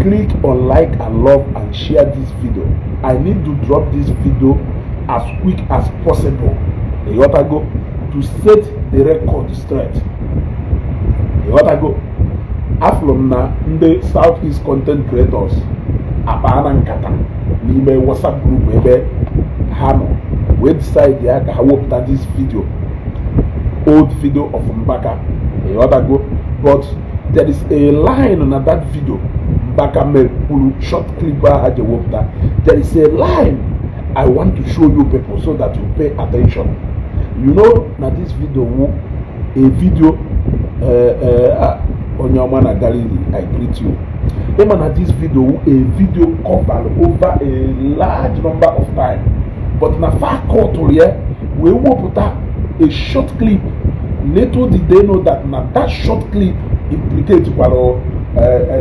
Click on like and love and share this video. I need to drop this video as quick as possible, ịghọtago, to set the record straight, ịghọtago. Afụrụ m na ndị South East content creators akpaana nkata n'ime WhatsApp group ebe ha nọ wee decide ya ka ha wepụta this video, old video of Mbaka, ịghọtago. But there is a line na that video Mbaka mere kwuru, short clip ahụ ha ji wepụta. There is a line I want to show you people so that you pay attention. You know na this video wu a video onye ọma na Galilee, I greet you. Ịma na this video wu a video covered over a large number of time, but na fa kọtụrụ ya wee wepụta a short clip. Little did they know that na that short clip implicate kwara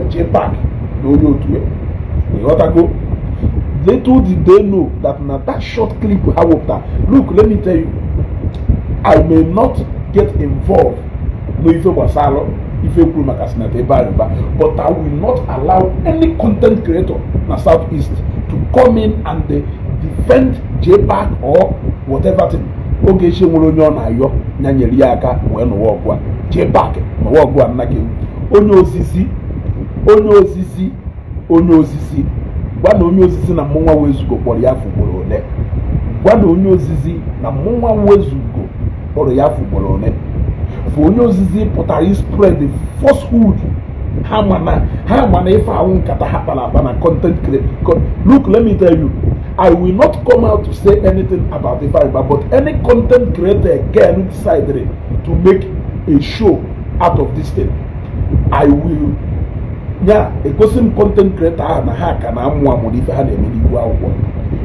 JPAC na onye otu ya, ịghọtago. Little did they know that na that short clip ha wepụta. Look, let me tell you, I may not get involved n'ife gbasara ife kwuru maka Senator Ifeanyi, but I will not allow any content creator na South East to come in and defend JPAC or whatever thing. Ogechi nwere onye ọ na-ayọ ya nyere ya aka wee nụwa ọgụ a. JPAC nụwa ọgụ a nna gị. Onye ozizi, onye ozizi, onye ozizi, gwa na onye ozizi na mmụnwa Wezugo kpọrọ ya afọ ugboro ole. Gwa na onye ozizi na mmụnwa Wezugo kpọrọ ya afọ ugboro ole. For onye ozizi pụtara spread the falsehood, ha ma na ife ahụ nkata ha kpara akpa na content create. Look, let me tell you, I will not come out to say anything about Ifeanyi, but any content creator again decided to make a show out of this thing, I will ya egosi m content creator ahụ na ha ka na-amụ amụ n'ife ha na-eme n'igwe akwụkwọ.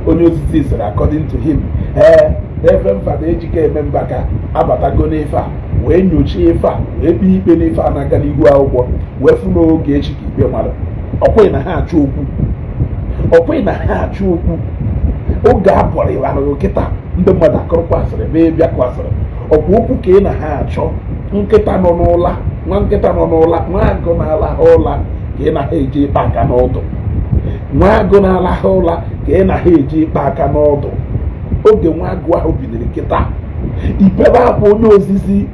Onye ozizi sịrị, according to him, ee, Reverend Fada Ejike Eme Mbaka abatago n'ife a wee nyochaa ife a wee kpee ikpe n'ife a na-aga n'ihu akwụkwọ wee fụ n'oge echi ka ikpe mara. Ọkweghị na ha achọ okwu, ọkweghị na ha achọ okwu. Oge a bọrịwara kịta, ndị mmadụ akọrọkwa asịrị mee bịakwa asịrị ọkwa okwu ka ị na ha achọ. Nkịta nọ n'ụla, nwa nkịta nọ n'ụla, nwa agụ na-ala ha ụla ka ị na ha eji ịkpa aka n'ọdụ. Nwa agụ na-ala ha ụla ka ị na ha eji ịkpa aka n'ọdụ. Oge nwa agụ ahụ bidoro kịta ibebe akwa. Onye ozizi,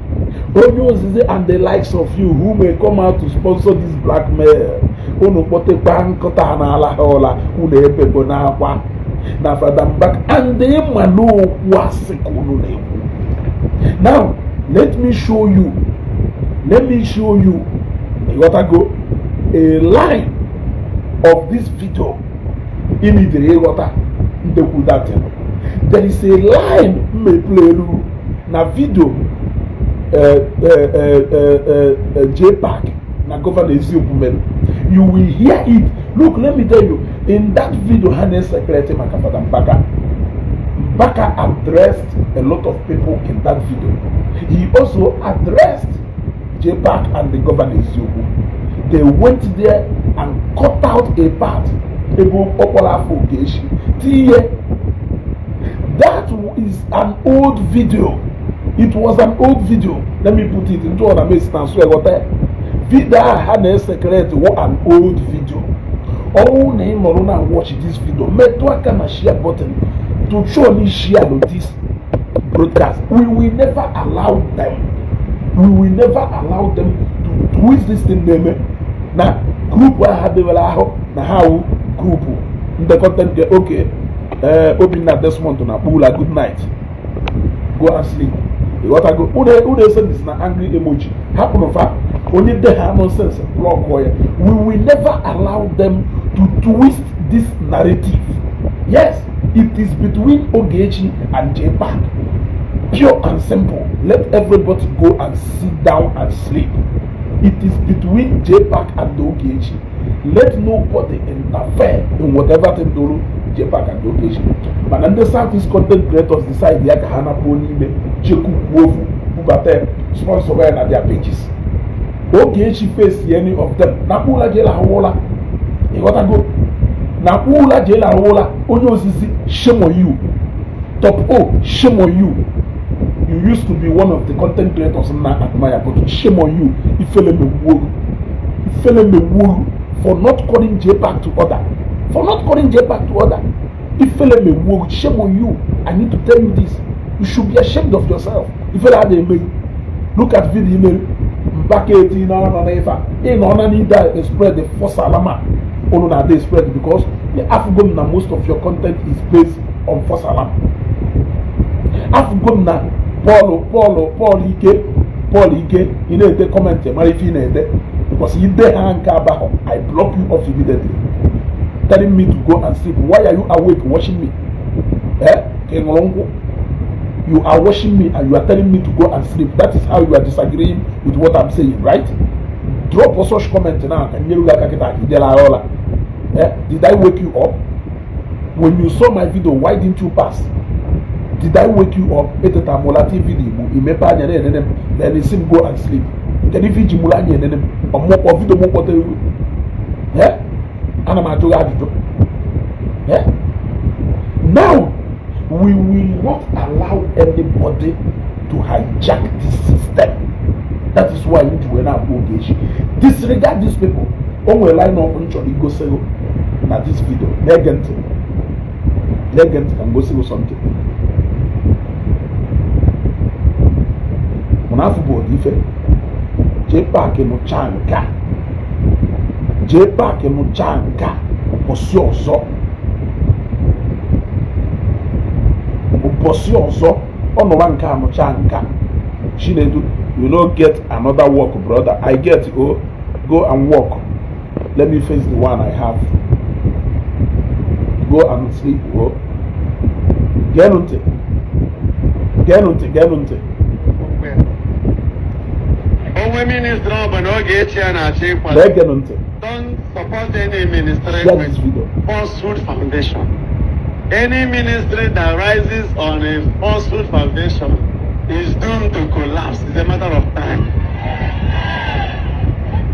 onye ozizi and the likes of you who may come out to sponsor this blackmail, unu kpọtekwa nkụta na-ala ha ụla, unu ebego n'akwa na Fada Mbaka and ịma n'okwu asị ka unu na-ekwu. Now let me show you, let me show you, ịghọtago, a line of this video imidere ịghọta ndekwu datin. There is a line mmepe elu na video JPAC na Governor Eziokwu mere. You will hear it. Look, let me tell you, in that video ha na-esecrete maka Fada Mbaka, Mbaka addressed a lot of people in that video. He also addressed JPAC and the Governor Eziokwu. They went there and cut out a part ebe ọkpọrọ afọ Ogechi tinye. That is an old video. It was an old video. Let me put it into ọna mesi na nso eghọta video a ha na-esecrete wụ an old video. Ọnwụ na ị nọrọ na watch this video, metụ aka na share button to show me share this broadcast. We will never allow them, we will never allow them to twist this thing. Na-eme na group ahụ ha debere ahụ na ha wụ group ndị content. Okay, ee, Obinna Desmond na akpọ ụla. Good night, go and sleep, ịghọtago. Unu esendis na angry emoji, hapụnụ fa. Onye de ha nonsense, block ya. We will never allow them to twist this narrative. Yes, it is between Ogechi and JPAC, pure and simple. Let everybody go and sit down and sleep. It is between JPAC and Ogechi. Let nobody interfere in whatever thing doro JPAC and Ogechi. Mana ndị South East content creators decide ya ka ha napụo n'ime jekwukwuo ofu bubata sponsor ya na their pages. Ogechi face any of them nakpu ụla jee lahụ ụla, ịghọtago, nakpu ụla jee lahụ ụla. Onye ozizi, shame on you. Top O, shame on you. You used to be one of the content creators na admire, but shame on you. Ifele megbuo, ifele megbuo. For not calling JPAC to order, for not calling JPAC to order. Ifele megbuo, shame on you. I need to tell you this, you should be ashamed of yourself. Ifele a na-eme, look at video email Mbaka eti na ọ na ife a ị nọ na n'ide spread the false alarm unu na-ada spread, because afụgo m na most of your content is based on false alarm. Afụgo m na Paul Ike, Paul Ike, ị na-ede comment, mara ife ị na-ede, because ide ha nke abahọ, I block you off immediately. Telling me to go and sleep, why are you awake watching me? Eh, ka ị ṅụrụ nkwụ? You are watching me and you are telling me to go and sleep. That is how you are disagreeing with what I'm saying, right? Drop a such comment now ka nyere gị aka kịta ka ijela agha ụla. Eh, did I wake you up when you saw my video? Why didn't you pass? Did I wake you up? Eteta m ụla TV dị Igbo, imepe anya na-enene m, then isi m go and sleep. Kedu ife iji mụrụ anya enene m ọmụkpọ video m kpọta ewu? Eh, ana m ajụ gị ajụjụ. Eh, now we will not allow anybody to hijack this system. That is why m ji wee na-akpọ Ogechi. Disregard these people. O nwere line up m chọrọ igosi gị na this video. Na-ege ntị, na-ege ntị ka m gosi gị something. Mụ na afọ bụ ife JPAC nụcha nke a, JPAC nụcha nke a ụbọchị ọzọ, ụbọchị ọzọ ọ nụwa nke a, nụcha nke a. Chinedu, you no get another work, brother? I get o. Go and work, let me face the one I have. Go and sleep o. Geenụ ntị, geenụ ntị, geenụ ntị. Onwe ministry ọ bụla Ogechi a na-achọ ịkwado. Na-egenụ ntị. Don't support any ministry Share with this video. Falsehood foundation. Any ministry that rises on a falsehood foundation is doomed to collapse. It's a matter of time.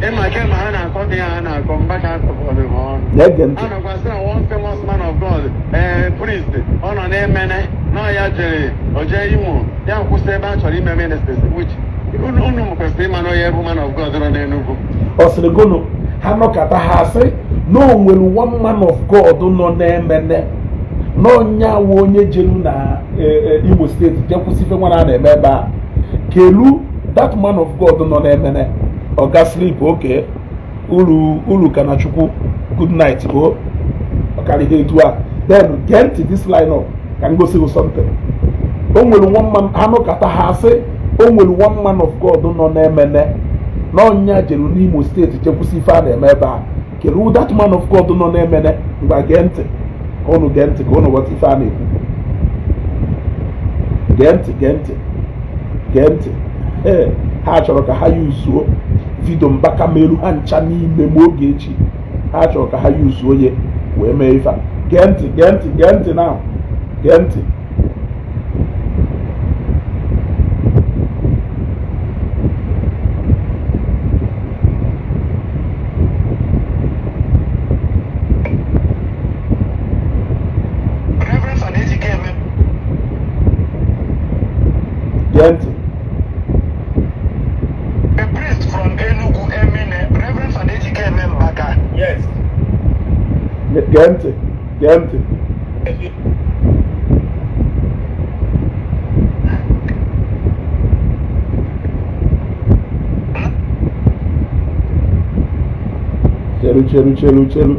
Ịma kemgbe ha na-akọ dị ya, ha na-akọ Mbaka akọfọdụ ha ọnụ. Na-ege ntị. A nọkwa sị na one famous man of God, ee, priest, ọ nọ na-emene na ya jere oje Imo ya kwụsị ebe a chọrọ ime ministries, which unu kwesịrị ịma na onye bụ man of God nọ n'Enugu. Ọ sịrị gụnụ? Ha nọkọta, ha sị na o nwere one man of God nọ na-emene n'ọnya wụ onye jelu na Imo State jee kwụsị ife nwa a na-eme ebe a. Kelu that man of God nọ na-emene? Oga sleep, okay. Uru uru ka na Chukwu, good night o. Ọkarịghị etu a. Then gee ntị, this line up ka m gosi gị something. O nwere one man, ha nọkọta, ha sị o nwere one man of God nọ na-emene n'ọnya jelu n'Imo State jekwụsị ife a na-eme ebe a. Kedu that man of God nọ na-emene? Ngwa, gee ntị ka unu gee ntị ka unu ghọta ife a na-ekwu. Gee ntị, gee ntị, gee ntị. Ee, ha chọrọ ka ha yuzuo video Mbaka meru ha ncha n'ime ma Ogechi. Ha chọrọ ka ha yuzuo ya wee mee ife a. Gee ntị, gee ntị, gee ntị now, gee ntị. Reverend Father Ejikeme. Gee ntị. A priest from Enugu, Emene, Reverend Father Ejikeme Mbaka. Yes. Gee ntị, gee ntị. Chelu, chelu, chelu, chelu.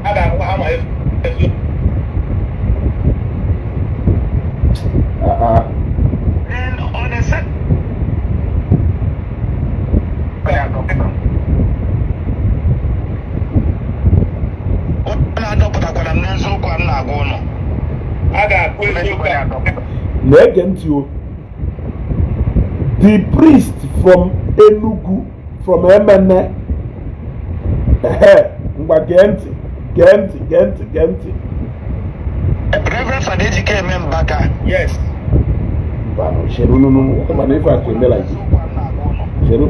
A ga-ahụ ha ma eziokwu. Ah, ah. Then on the second. Unu adọpụtakwara m n'eziokwu a m na-agwa unu. A ga-akụ eziokwu a. Na-ege ntị o. The priest from Enugu, from Emene. Ehe, ngwa, gee ntị, gee ntị, gee ntị, gee ntị. Reverend Father Ejikeme Mbaka. Yes. Mbanụ, chere nụnụ, mana ife a ka eme like this. Eziokwu a m na-agwa unu. Chere.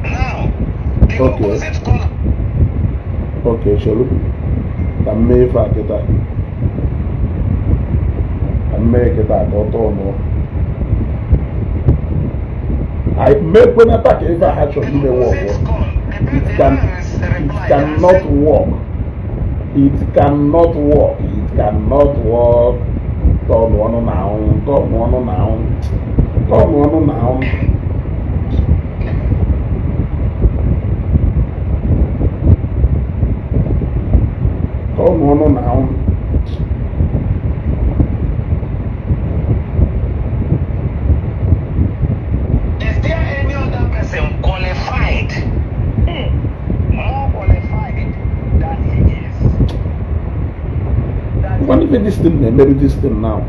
Now, the Okay. opposite corner. Okay, chere ka m mee ife a kịta, ka m mee kịta ka ọ tọọ nụọ. I mekwenata ka ife a ha chọrọ ime work. It can, it cannot work. It cannot work. It cannot work. Tọọnụ ọnụ na ahụ, tọọnụ ọnụ na ahụ, tọọnụ ọnụ na ahụ. Tọọnụ ọnụ na ahụ. Is there any other person qualified, more qualified than he is? That Ngwa, ife this thing na-emerụ this thing now.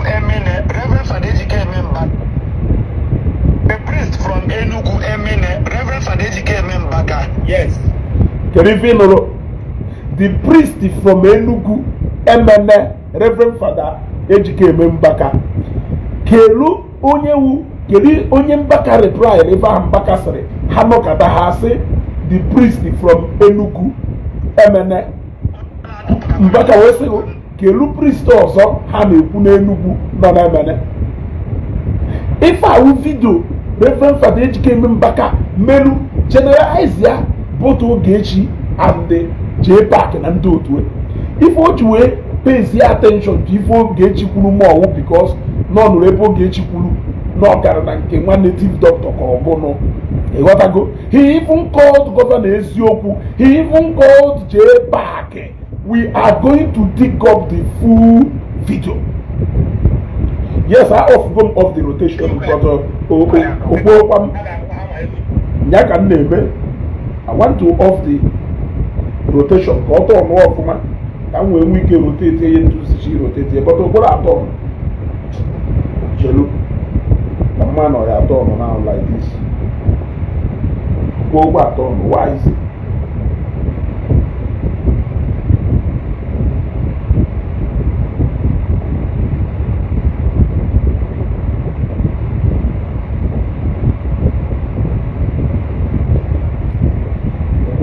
Emene, Reverend Father Ejike Ememba, a priest from Enugu Emene, Reverend Father Ejike Emembaka. Yes. Kedu ife ị nụrụ? The priest from Enugu Emene, Reverend Father Ejike Eme Mbaka. Kelu onye wu, kedu onye Mbaka reply ebe ahụ? Mbaka sịrị ha nọkọta, ha sị the priest from Enugu Emene. Mbaka wee sị, kelu priest ọzọ ha na-ekwu n'Enugu nọ n'Emene? Ife awụ video Reverend Father Ejike Eme Mbaka melu generalize ya both Ogechi and the JPAC na ndị otu ife o ji wee pays attention to ife Ogechi kwuru ma ọwụ because nọ nụrụ ebe Ogechi kwuru na ọ gara na nke nwa native doctor ka ọ gụnụ. Ịghọtago? He even called Governor Eziokwu. He even called JPAC. We are going to dig up the full video. Yes, I off go off the rotation, but okpokwa m ya ka m na-eme. I want to off the rotation ka ọ tọọ nụọ ọfụma ka m wee nwee ike rotate ihe ntụzichi rotate, but okporo atọ jelu ka mma nọ ya atọ nọ now like this. Kwuo atọ nọ. Why is it?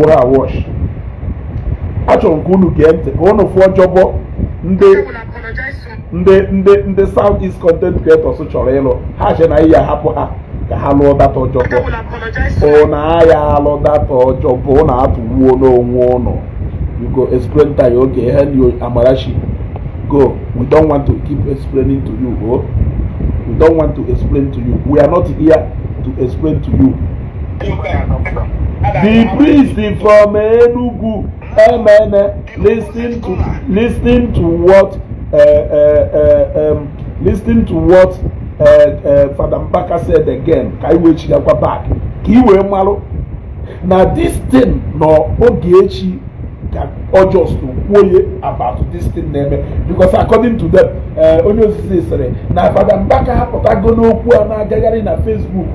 Kwụrụ awash. Achọrọ m ka unu gee ntị ka unu fụọ jọbọ ndị South East content creators chọrọ ịlụ. Ha che na ihe hapụ ha ka ha lụọ data ọjọbọ. Ụnụ aya alụ data ọjọbọ, ụnụ atụgbuo n'onwe ụnụ. You go explain tayo. Okay, Henry Amarachi, go. We don't want to keep explaining to you. Go, we don't want to explain to you. We are not here to explain to you. The priest from Enugu Emene, listen to what Father Mbaka said again, ka i wee chigakwa back ka i wee malụ na this thing nọ Ogechi ka ọ just kwuo about this thing na-eme, because according to them, onye osisi sịrị na Father Mbaka hapụtago n'okwu a na-agagharị na Facebook.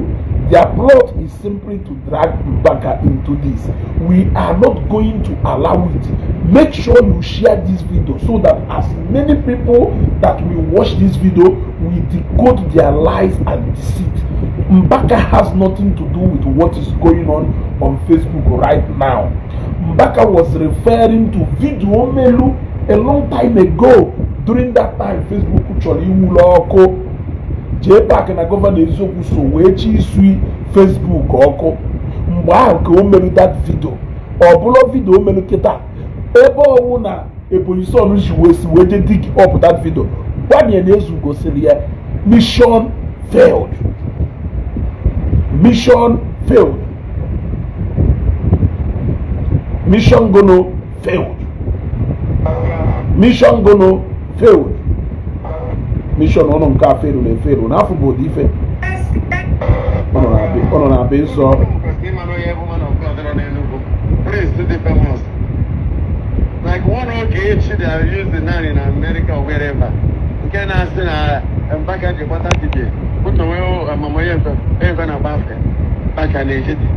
Their plot is simply to drag Mbaka into this. We are not going to allow it. Make sure you share this video so that as many people that will watch this video will decode their lies and deceit. Mbaka has nothing to do with what is going on Facebook right now. Mbaka was referring to video melu a long time ago. During that time, Facebook chọrọ iwulu ọkụ. JPAC na Governor Eziokwu so wee chi isui Facebook ọkụ. Mgbe ahụ ka o merụ that video. Ọ bụla video o merụ kịta ebe ọwụ na Ebonyi Son ji wee si wee je dig up that video. Gwanye na ezu gosiri ya mission failed, mission failed, mission gono failed, mission gono failed, mission ọnụ nke a failed na efailed n'afọ bụ ụdị ife ọ nọ na-abịa ịzọ. Kwesịrị ịma na onye bụ man of God nọ n'Enugu, priest dị famous like one Ogechi they are using now in America or wherever, nke na-asị na Mbaka ji gbata dibia butowe amamihe efe na gbafe Mbaka na-eji dibia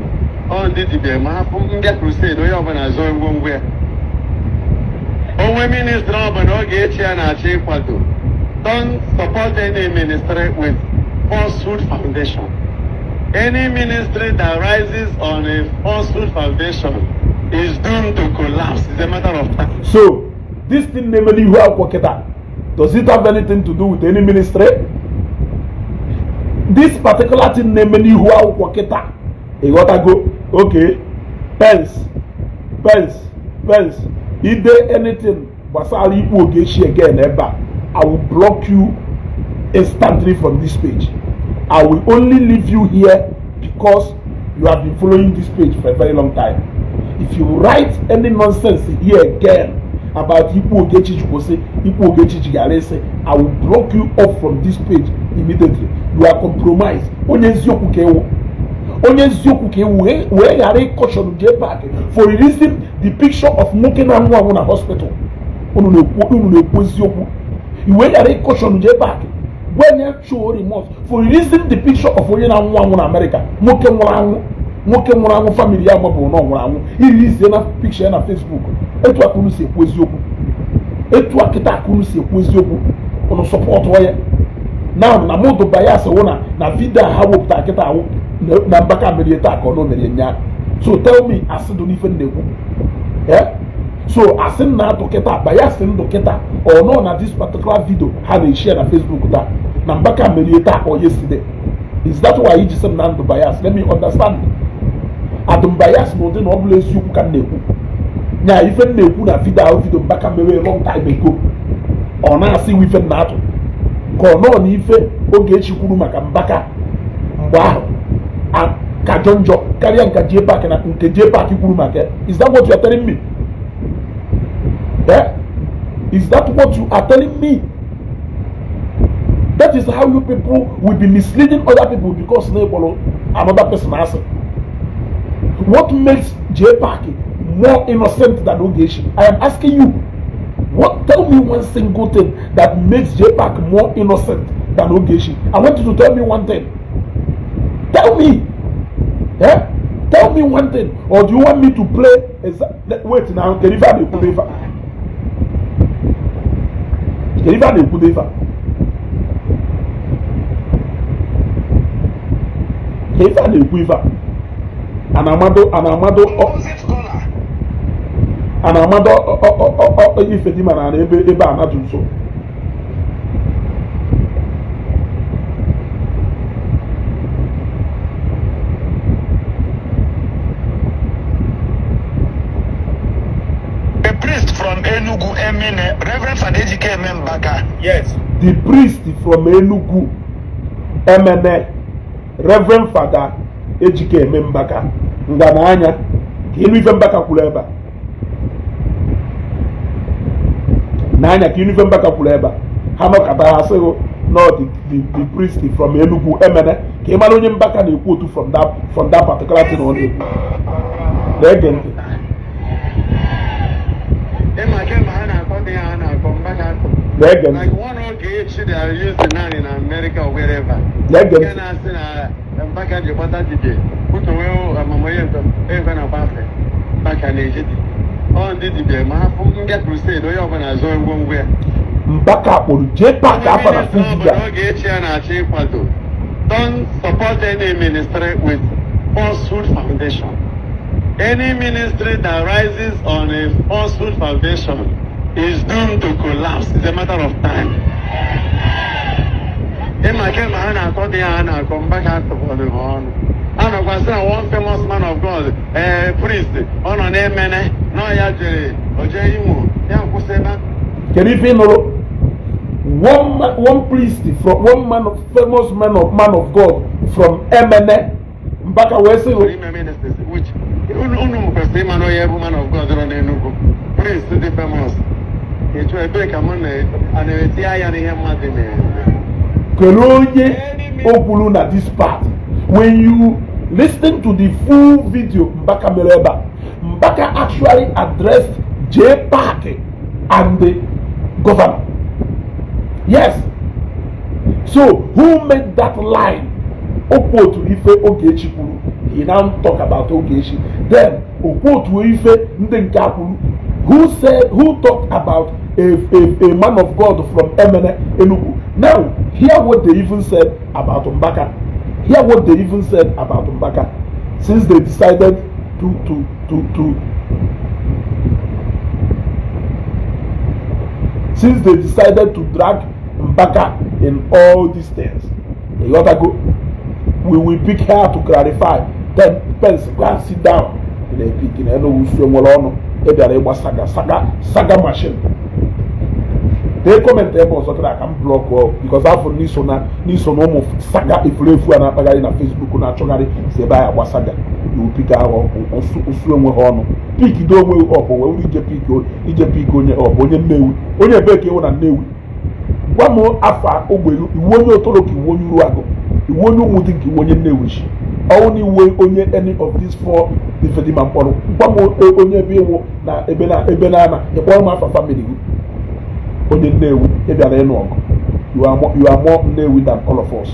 ọ ndị dibia ma hapụ ndị crusade, onye ọbụla zụọ ngwongwo ya onwe ministry ọbụla Ogechi ya na-achọ ịkwado. Don't support any ministry with falsehood foundation. Any ministry that rises on a falsehood foundation is doomed to collapse. It's a matter of time. So this thing na-eme n'ihu akwụkwọ kịta, does it have anything to do with any ministry? This particular thing na-eme n'ihu akwụkwọ kịta, ịghọtago? Okay, pens pens pens, ide anything gbasara ikpu Ogechi again ebe a, I will block you instantly from this page. I will only leave you here because you have been following this page for a very long time. If you write any nonsense here again about ikpu Ogechi Chukwusi, ikpu Ogechi Jigarese, I will block you off from this page immediately. You are compromised. Onye eziokwu ka ewu, onye eziokwu ka ewu wee ghara ịcaution JPAC for releasing the picture of nwoke na-anwụ anwụ na hospital. Unu na-ekwu, unu na-ekwu eziokwu, i wee ghara ịcaution JPAC gwenye show remorse for releasing the picture of onye na-anwụ anwụ na America, nwoke nwụrụ anwụ, nwoke nwụrụ anwụ, family ya mabụ na ọ nwụrụ anwụ, irelease na picture ya na Facebook. Etu a ka unu si ekwu eziokwu? Etu a kịta ka unu si ekwu eziokwu? Unu support ya na na mụdụ bias wụ na video a ha wepụta kịta awụ na Mbaka merie taa ka ọ na o merie nya. So tell me, asị dị n'ife m na-ekwu, eh? So asị m na-atụ kịta, bias ndụ kịta, ọ nọ na this particular video ha na-eshare na Facebook taa na Mbaka merie taa or yesterday. Is that why iji sị m na ndụ bias? Let me understand. Adụm bias na ụdị na ọ bụla eziokwu ka m na-ekwu nya. Ife m na-ekwu na video ahụ, video Mbaka mere long time ago, ọ na-asị ife m na-atụ ka ọ nọ na ife Ogechi kwuru maka Mbaka mgbe ahụ ka jọ njọ karịa nka JPAC na nke JPAC kwuru maka ya. Is that what you are telling me? Eh? Is that what you are telling me? That is how you people will be misleading other people because na ịkpọrọ another person asị. What makes JPAC more innocent than Ogechi? I am asking you. What? Tell me one single thing that makes JPAC more innocent than Ogechi. I want you to tell me one thing. Tell me. Eh? Tell me one thing. Or do you want me to play? Wait now. Can you find a Can you find a Ka ife a na-ekwu, ife a a na-amado a na-amado ife dị mana na ebe a na-adụ nso. A priest from Enugu, Emene, Reverend Father Ejike Mbaka. Yes. The priest from Enugu Emene, Reverend Father Ejike Mbaka. Ngwa na anya ka ịnụ ife Mbaka kwuru ebe a. N'anya ka ịnụ ife Mbaka kwuru ebe a. Ha nọkọta ha sịghị no, the priest from Enugu Emene, ka ị mara onye Mbaka na-ekwu otu from that particular thing ọ na-ekwu. Na-ege ntị. Ịma kemgbe ha na-akọ dị ha na-akọ Mbaka akọ. Na-ege ntị. Like one Ogechi they are using now in America or wherever. Na-ege Nke ntị. na-asị na Mbaka ji gbata dibia butowe amamihe ebe na gbafe Mbaka na-eji dibia. Ọ ndị dibia ma hapụ ndị crusade, onye ọbụla zụọ ngwongwo ya. Mbaka kpọrọ JPAC afa na full video. Ọbụla Ogechi ya na-achọ ịkwado, don't support any ministry with falsehood foundation. Any ministry that rises on a falsehood foundation is doomed to collapse. It's a matter of time. Ịma kemgbe ha na-akọ dị ha na-akọ Mbaka atụfọdụ ha ọnụ. A nọkwa sị na one famous man of God, ee, priest, ọ nọ n'Emene na ọ ya jere o jee Imo ya kwụsị ebe a. Kedu ife ị nụrụ? One man, one priest from one man of famous man of God from Emene, Mbaka wee sị ime ministries, which unu kwesịrị ịma na onye bụ man of God nọ n'Enugu, priest dị famous. Ịchụ ebee ka mụ na a na-eti anya n'ihe mmadụ na-eme? Kedu onye o kwuru na this part? When you listen to the full video Mbaka mere ebe a, Mbaka actually addressed JPAC and the governor. Yes. So who made that line? Okwu otu ife Ogechi kwuru, he now talk about Ogechi, then okwu otu ife ndị nke a kwuru. Who said, who talked about a man of God from Emene, Enugu? Now Hear what they even said about Mbaka. Hear what they even said about Mbaka. Since they decided to since they decided to drag Mbaka in all these things. You gotta go. We will pick her to clarify. Then Pence, go and sit down. Ị na-epik na elu wusu enwere ọnụ ị bịara ịgba saga saga saga machine. Dee comment ebe ọzọ kịta ka m block ọ because afọ n'iso na n'iso na ụmụ saga efulefu a na-akpagharị na Facebook na-achọgharị si ebe anyị agba saga iwu pick ahụ ụsụ enweghị ọnụ pick do onwe ọbụ wee wuru ije pick ije pick onye ọbụ onye Nnewi onye ebe ka ịwụ na Nnewi. Gwa m afa ogbe iwu onye Otolo ka iwu onye Uruagụ iwu onye Ụmụdị nke iwu onye Nnewi chi ọwụ na iwu onye any of these four ifedima mkpọrọ. Gwa m onye ebe ịwụ na ebe na ebe na ana ịkpọrọ m afa family gị. Onye Nnewi ị bịara ịnụ ọgụ. You are more Nnewi than all of us.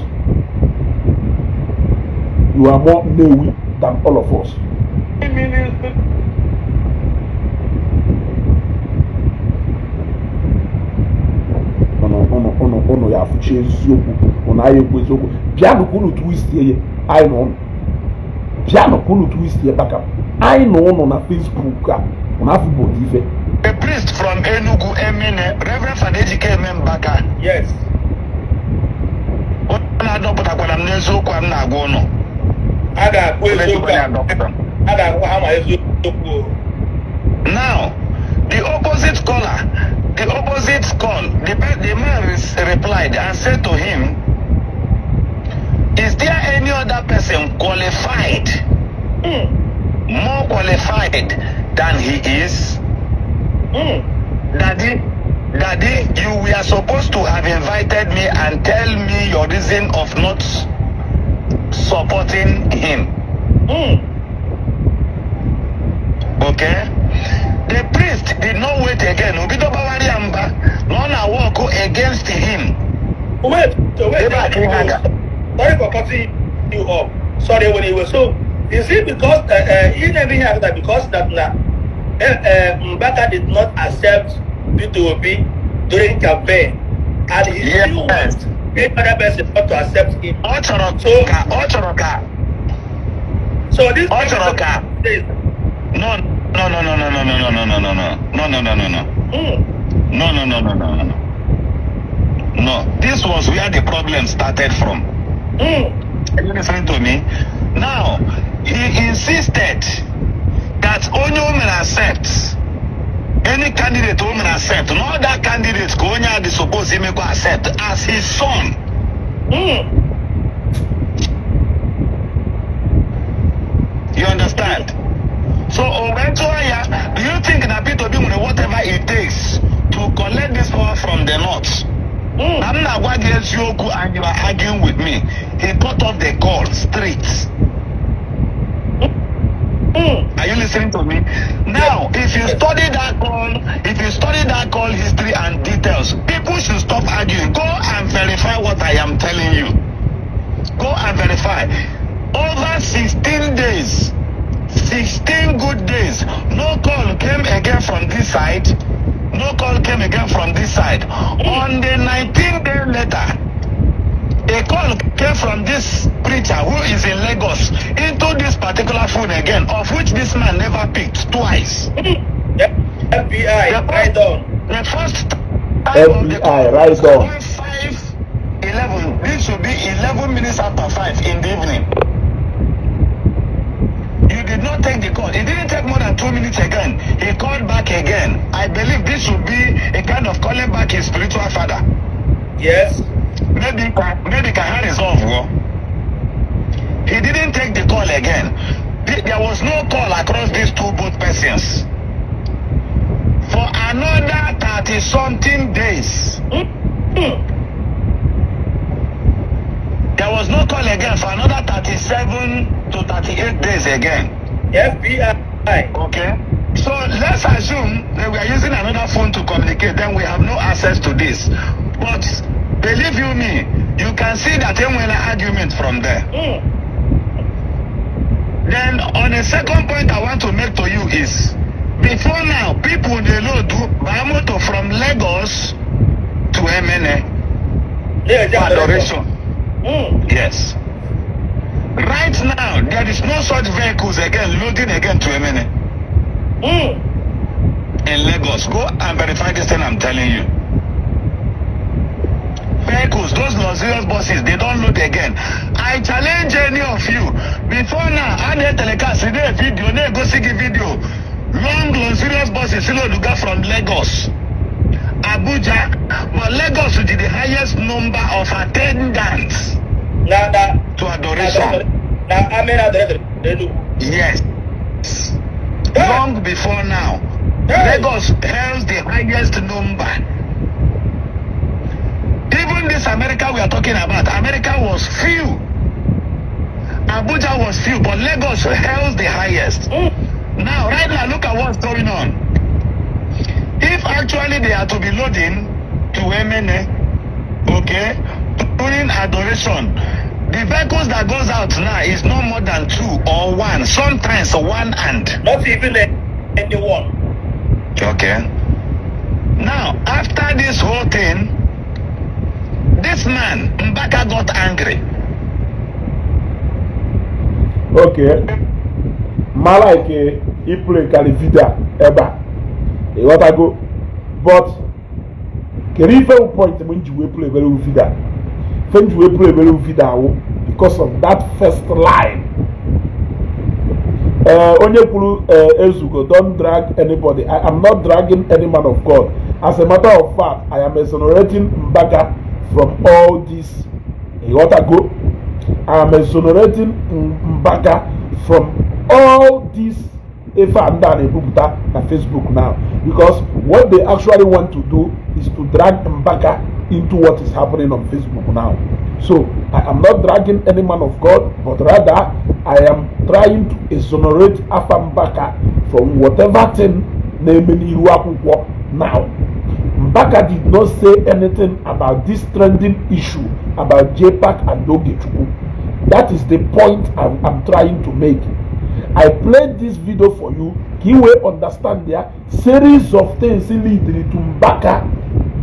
You are more Nnewi than all of us. Ministry. Ụnụ ụnụ ụnụ ụnụ ya afụchi eziokwu ụnụ anyị ekwu eziokwu. Bịanụ ka unu twistie ya anyị na ụnụ. Bịanụ ka unu twistie baka anyị na ụnụ na Facebook a ụnụ afụ bụ ife. A priest from Enugu, Emene, Reverend Father Ejike Mbaka. Yes. Unu adọpụtakwara m n'eziokwu a m na-agwa unu. A ga-akwu eziokwu Onye a. adọpụta. A ga-agwa ha ma eziokwu o. Now, the opposite caller, the opposite call, the man replied and said to him, "Is there any other person qualified, more qualified than he is?" "Daddy, Daddy, you were supposed to have invited me and tell me your reason of not supporting him." Okay? The priest did not wait again. Obido bawari ya mba na ọ na-work against him. Wait, so wait. Ebe a ka ị na-aga. Sorry for cutting you off. Sorry, when you were so is it because he never hear that because that now Mbaka did not accept Peter Obi during campaign and he still wants any other person not to accept him. Ọ chọrọ ka ọ chọrọ ka So this Ọ chọrọ ka no, no, no, no, no, no, no, no, no, no, no, no, no, no, no, no. No, no, no, no, no, no, no. This was where the problem started from. Are you listening to me? Now, he insisted that onye o mere accept, any candidate o mere accept, no other candidate ka onye a dị suppose imekwa accept as his son. You understand? So o wee tụọ ya, do you think na Peter Obi nwere whatever it takes to collect this power from the north? Na m na-agwa gị eziokwu and you are arguing with me. He cut off the call straight. Are you listening to me? Now, if you study that call, if you study that call history and details, people should stop arguing. Go and verify what I am telling you. Go and verify. Over 16 days, 16 good days, no call came again from this side. No call came again from this side. On the 19th day later, a call came from this preacher who is in Lagos into this particular phone again, of which this man never picked twice. FBI, right on. The first time of the FBI, call right was on. 5:11. This should be 11 minutes after 5 in the evening. You did not take the call. It didn't take more than 2 minutes again. He called back again. I believe this should be a kind of calling back his spiritual father. Yes. Maybe can resolve. Well. He didn't take the call again. There was no call across these two both persons. For another 30-something days. There was no call again for another 37 to 38 days again. FBI. Okay. So let's assume that we are using another phone to communicate, then we have no access to this. But believe you me, you can see that an argument from there. Then on a second point I want to make to you is, before now, people they load buy motor from Lagos to Emene. Na-eje adoration. Yes. Right now, there is no such vehicles again loading again to Emene in Lagos. Go and verify this thing I'm telling you. Vehicles, those luxurious buses, they don't load again. I challenge any of you. Before now, I need telecast a video, they go see the video. Long luxurious buses load go from Lagos, Abuja, but Lagos with the highest number of attendants Na to adoration. Na Amen adoration Enugu. Yes. Hey. Long before now, Hey. Lagos holds the highest number. Even this America we are talking about, America was few. Abuja was few, but Lagos holds the highest. Now, right now, look at what's going on. If actually they are to be loading to Emene, okay, during adoration, the vehicles that goes out now is no more than two or one, sometimes one and. Not even anyone. Okay. Now, after this whole thing, this man, Mbaka, got angry. Okay, ma like iplay karị video a ebe a, ịghọtago? But kedu ife wụ point m ji wee play ebere video a? Ife m ji wee play ebere video awụ because of that first line. Onye kwuru, ezugo, "Don't drag anybody." I am not dragging any man of God. As a matter of fact, I am exonerating Mbaka from all this, ịghọtago? I am exonerating Mbaka from all this ife a ndị a na-ebupụta na Facebook now, because what they actually want to do is to drag Mbaka into what is happening on Facebook now. So I am not dragging any man of God, but rather I am trying to exonerate afa Mbaka from whatever thing na-eme n'iru akwụkwọ now. Mbaka did not say anything about this trending issue about JPAC and Ogechukwu. That is the point I'm trying to make. I played this video for you ka you will understand there series of things leading to Mbaka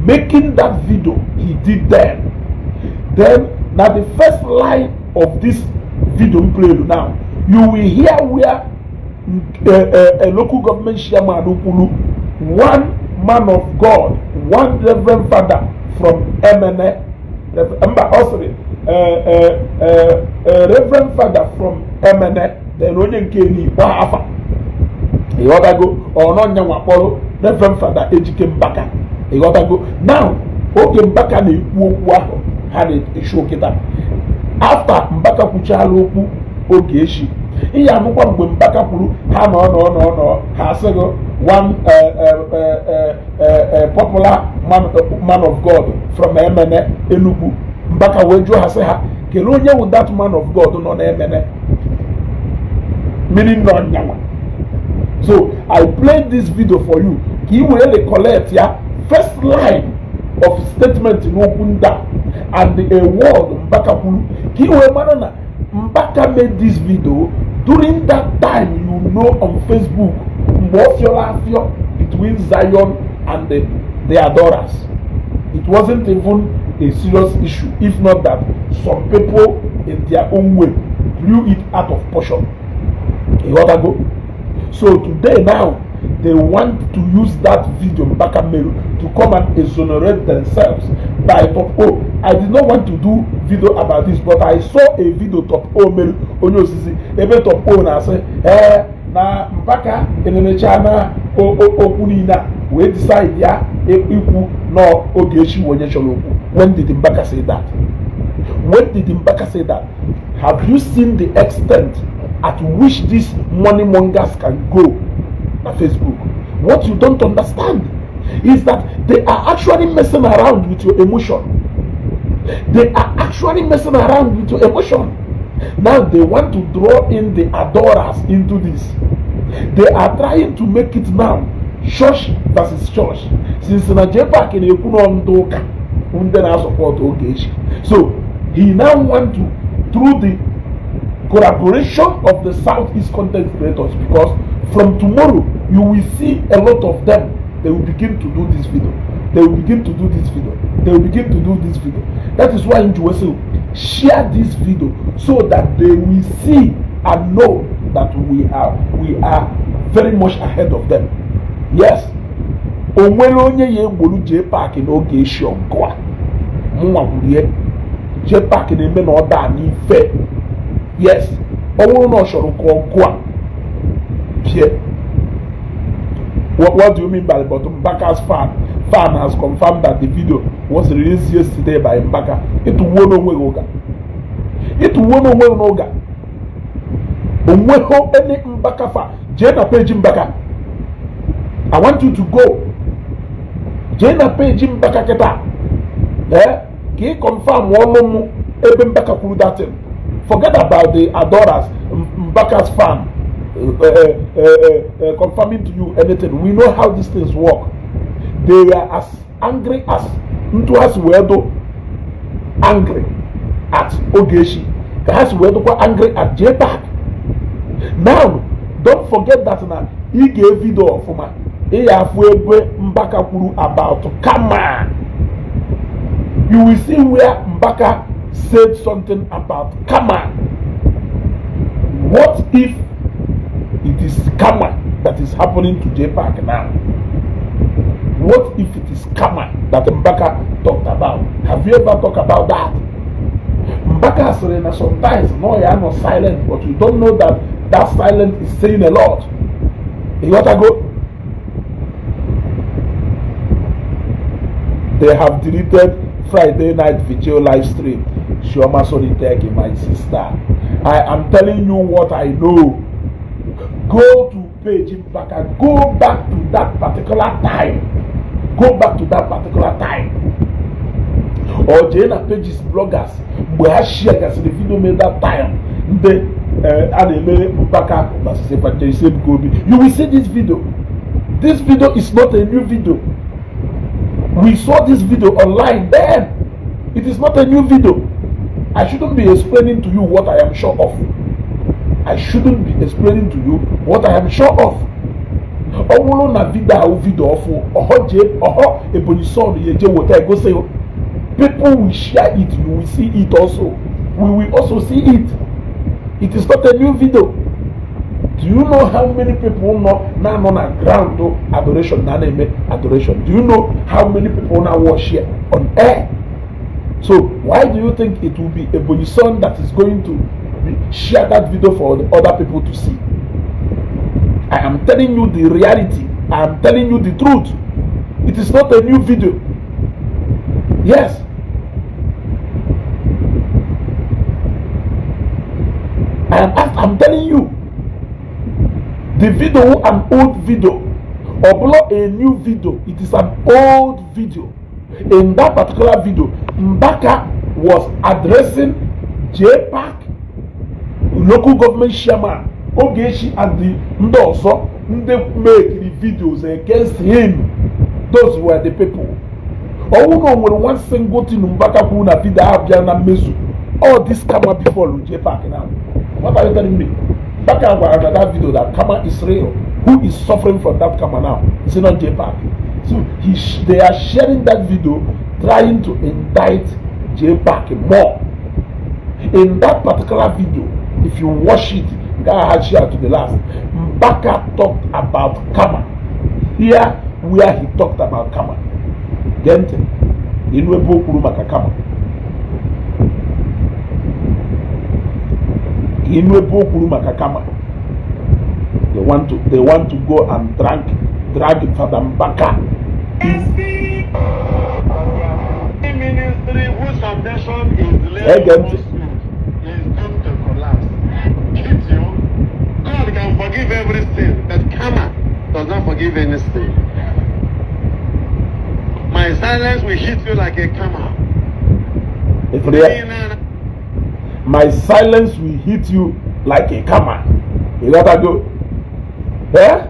making that video he did then. Then, now the first line of this video played now, you will hear where a local government chairman kwuru, one man of God, one reverend father from Emene, mba, ọ sịrị reverend father from Emene, then onye nke n'ikpo afa, ịghọtago? Ọnọnya kpọrọ Reverend Father Ejike Mbaka, ịghọtago? Now, oge Mbaka na-ekwu okwu ahụ ha na-eshi kịta, after Mbaka kwuchala okwu oge echi, ihe anụkwa mgbe Mbaka kwuru ha nọ nọ nọ nọ, ha asịghị one popular man of God from Emene, Enugu. Mbaka wee jụọ ha sị ha kelee onye wụ that man of God nọ n'Emene, meaning nọ nyanwa. So I played this video for you ka ị wee recollect ya first line of statement n'okwu ndị a and a word Mbaka kwuru, ka ị wee mara na Mbaka made this video during that time, on Facebook, mgbe ọ fịọrọ afịọ between Zion and the adorers. It wasn't even a serious issue if not that some people in their own way blew it out of portion, ịghọtago? So today now, they want to use that video Mbaka mere to come and exonerate themselves by Top O. I did not want to do video about this, but I saw a video Top O mere, onye osisi ebe Top O na-asị ee na Mbaka enenecha na okwu niile a wee decide ya ikwu na Ogechi onye chọrọ okwu. When did Mbaka say that? When did Mbaka say that? Have you seen the extent at which these money mongers can go na Facebook? What you don't understand is that they are actually messing around with your emotion. They are actually messing around with your emotion. Now they want to draw in the adorers into this. They are trying to make it now church versus church, since na JPAC na-ekwu nọ ndị ụka ndị na-asupport Ogechi. So he now want to, through the collaboration of the Southeast content creators, because from tomorrow you will see a lot of them, they will begin to do this video. They will begin to do this video. They will begin to do this video. That is why m ji wee sị share this video so that they will see and know that we are very much ahead of them. Yes, o nwere onye ya egbolu JPAC n'oge eshi ọgụ a mụnwa kwuru ihe JPAC na-eme na ọ daa n'ife. Yes, ọ bụrụ na ọ chọrọ ka ọgụ a bie. What do you mean by "But Mbaka's fan has confirmed that the video was released yesterday by Mbaka"? Ịtụwuo n'onwe gị ụga, ịtụwuo n'onwe gị n'ụga. Onweghị any Mbaka fan. Jee na page Mbaka. I want you to go, jee na page Mbaka kịta ee ka ị confirm ọnụ m ebe Mbaka kwuru that thing. Forget about the adorers, Mbaka's fan confirming to you anything. We know how these things work. They are as angry as ntu ha si wee do angry at Ogechi ka ha si wee dụkwa angry at JPAC. Now, don't forget that na ị ga-evido ọfụma, ị ya afụ ebe Mbaka kwuru about karma. You will see where Mbaka said something about karma. What if it is karma that is happening to JPAC now? What if it is karma that Mbaka talked about? Have you ever talked about that? Mbaka sịrị na sometimes no ya nọ silent, but you don't know that that silence is saying a lot. Ịghọtago? They have deleted Friday night vigil live stream. Chioma Sonitech, my sister, I am telling you what I know. Go to page Mbaka. Go back to that particular time. Go back to that particular time. Or jee na pages bloggers mgbe ha share gasịrị video made that time ndị a na-eme Mbaka versus Evangelist Ebuka Obi. You will see this video. This video is not a new video. We saw this video online then. It is not a new video. I shouldn't be explaining to you what I am sure of. I shouldn't be explaining to you what I am sure of. Ọ bụrụ na video ahụ video ọfụ ọhọ jee ọhọ Ebonyi Son ya eje weta egosi, people will share it. You will see it also. We will also see it. It is not a new video. Do you know how many people nọ na-anọ na ground adoration na na-eme adoration? Do you know how many people now watch here on air? So why do you think it will be Ebonyi Son that is going to share that video for the other people to see? I am telling you the reality. I am telling you the truth. It is not a new video. Yes, I'm telling you the video, an old video ọ bụla a new video. It is an old video. In that particular video, Mbaka was addressing JPAC, local government chairman Ogechi and the ndị ọzọ ndị make videos against him. Those were the people. Ọwụ na o nwere one single thing Mbaka kwuru na video ahụ bịa na mmezu, all this karma before JPAC now. What are you telling me? Mbaka gwara na that video that karma is real. Who is suffering from that karma now? Is it not JPAC? So they are sharing that video, trying to indict JPAC more. In that particular video, if you watch it, share to the last, Mbaka talked about karma. Here where he talked about karma. Gee ntị ịnụ ebe o kwuru maka karma. Ka ịnụ ebe o kwuru maka karma. They want to go and drag Father Mbaka. Ministry whose foundation is laid Ege ntị. Is doomed to collapse. Hit you. God can forgive every sin, but karma does not forgive any sin. My silence will hit you like a karma. Ifuru ya? My silence will hit you like a karma. You gotta go. Eh?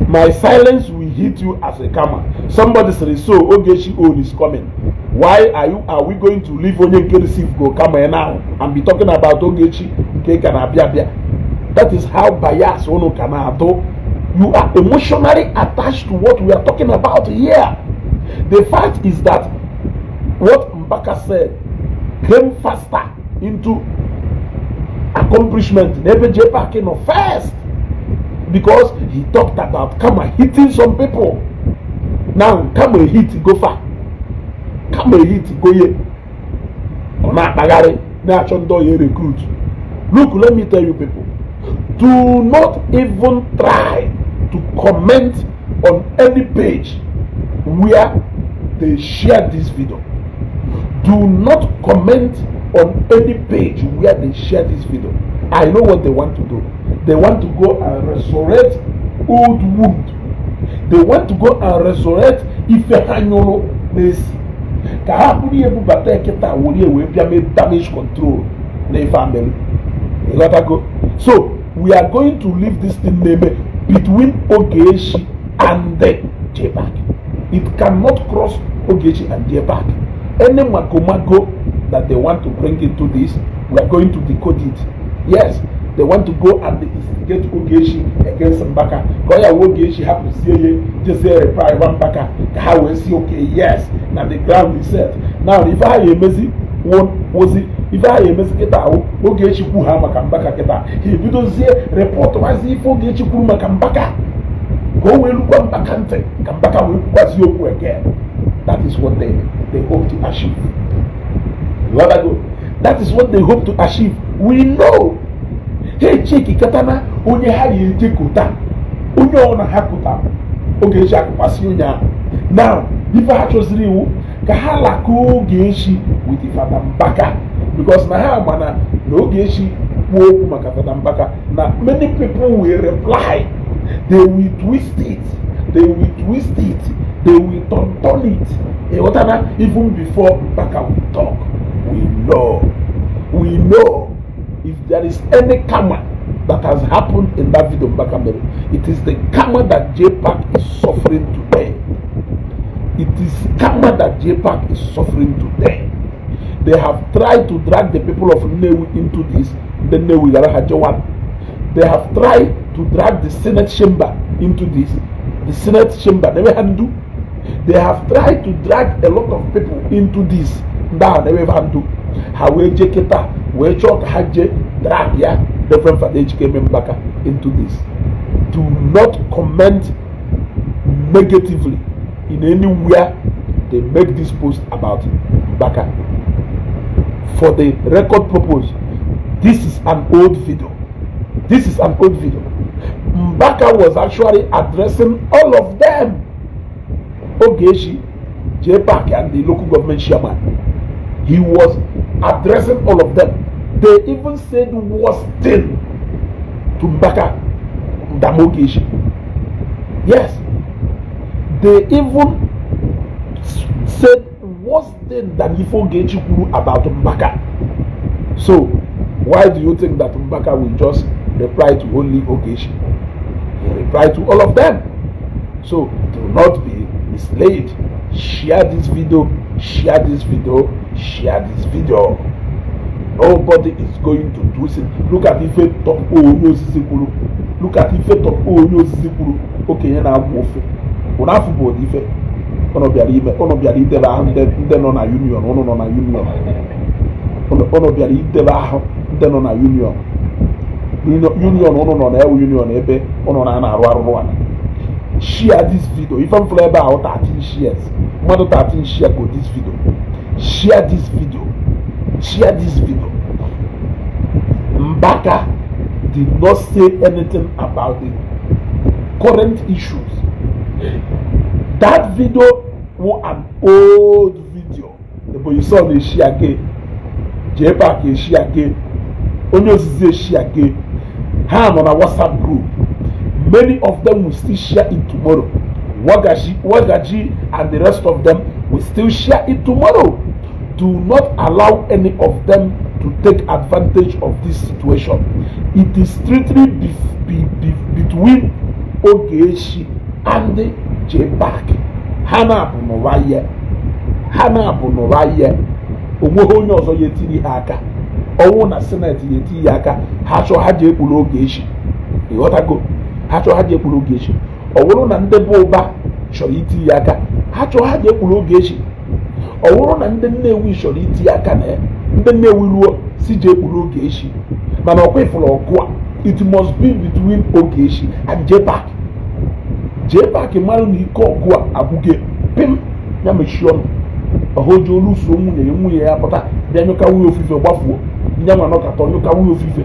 My silence will hit you as a karma. Somebody said, "So Ogechi own is coming. Why are we going to leave onye nke receive go karma now and be talking about Ogechi nke ka na-abịa abịa?" That is how bias unu ka na-atụ. You are emotionally attached to what we are talking about here. The fact is that what Mbaka said came faster into accomplishment n'ebe JPAC nọ first, because he talked about karma hitting some people. Now karma hit go far, karma hit go ye. Ọ na-akpagharị na-achọ ndị ọya recruit. Look, let me tell you people, do not even try to comment on any page where they share this video. Do not comment on any page where they share this video. I know what they want to do. They want to go and resurrect old wound. They want to go and resurrect ife ha nyụrụ n'esi ka ha bụrụ ihe bubata kịta were wee bịa mee damage control na ife amelu. Ịghọtago? So we are going to leave this thing na-eme between Ogechi and the JPAC. It cannot cross Ogechi and JPAC. Any magomago that they want to bring into this, we are going to decode it. Yes, they want to go and instigate Ogechi against Mbaka ka ọ ya wee Ogechi hapụzie ya jezie reply gwa Mbaka ka ha wee si, okay, yes, na the ground is set now. Ife ha ya emezi wozi, ife ha ya emezi kịta ahụ, Ogechi kwu ha maka Mbaka kịta, ha ebidozie report wazi ife Ogechi kwuru maka Mbaka ka o wee lukwa Mbaka ntị, ka Mbaka wee kwukwazi okwu again. That is what they hope to achieve. You go, that is what they hope to achieve. We know ha echeki katana onye ha ga-eje kota, onye ọbụla ha kota, Ogechi akụkwasị onye ahụ. Now ife ha chọziri iwu ka ha lakọọ Ogechi with Fada Mbaka, because na ha ma na Ogechi kwuo okwu maka Fada Mbaka na many people will reply. They will twist it, they will twist it, they will turn turn it. Ịghọtana? Even before Mbaka will talk, we know, we know. If there is any karma that has happened in that video Mbaka mere, it is the karma that JPAC is suffering today. It is karma that JPAC is suffering today. They have tried to drag the people of Nnewi into this. The Nnewi gara ha jewa. They have tried to drag the Senate chamber into this. The Senate chamber never handle. They have tried to drag a lot of people into this. Ndị ahụ never handle. Ha wee jee kịta wee chọọ ka ha jee drag ya Reverend Fada Ejikeme Mbaka into this. Do not comment negatively in anywhere they make this post about Mbaka. For the record purpose, this is an old video. This is an old video. Mbaka was actually addressing all of them, Ogechi, JPAC and the local government chairman. He was addressing all of them. They even said worse thing to Mbaka than Ogechi. Yes, they even said worse thing than ife Ogechi kwuru about Mbaka. So why do you think that Mbaka will just reply to only Ogechi? He replied to all of them. So do not be misled. Share this video, share this video, share this video. Nobody is going to do it. Look at ife top onye osisi kwuru. Look at ife top onye osisi kwuru, okenye na-agwụ ofe ụnụ afụ bụ ife ụnụ bịara ime. Ụnụ bịara idebe ahụ ndị nọ na union. Ụnụ nọ na union, ụnụ bịara idebe ahụ ndị nọ na union. Union ụnụ nọ na ewu union ebe ụnụ na arụ arụrụ ala. Share this video. Ife m fụrụ ebe ahụ, 13 shares, mmadụ 13 share go this video. Share this video, share this video. Mbaka did not say anything about the current issues. That video was an old video. Ebonyi Son na-eshi age, JPAC eshi age, onye ozizi eshi age. Ha nọ na WhatsApp group. Many of them will still share it tomorrow. Wagaji, Wagaji and the rest of them will still share it tomorrow. Do not allow any of them to take advantage of this situation. It is strictly between Ogechi and JPAC. Ha na-abụ n'ụwa ihe, ha na-abụ n'ụwa ihe. Onweghị onye ọzọ ya etinye ha aka. Ọnwụ na Senate ya etinye ya aka, ha chọọ ha ji ekpuru Ogechi. Ịghọtago? Ha chọọ, ha ji ekwuru Ogechi. Ọ bụrụ na ndị bụ ụba chọrọ itinye aka, ha chọọ, ha ji ekwuru Ogechi. Ọ bụrụ na ndị Nnewi chọrọ itinye aka na ya, ndị Nnewi ruo si ji ekwuru Ogechi. Mana ọkwa ifuru ọgụ a, it must be between Ogechi and JPAC. JPAC mara na ike ọgụ a agwụge pim, ya mechie ọnụ. Ọha oji olu so nwunye ya, nwunye ya pụta bịa nyụka nwunye ofufe gbafuo. Nye nwa nọkata nyụka nwunye ofufe.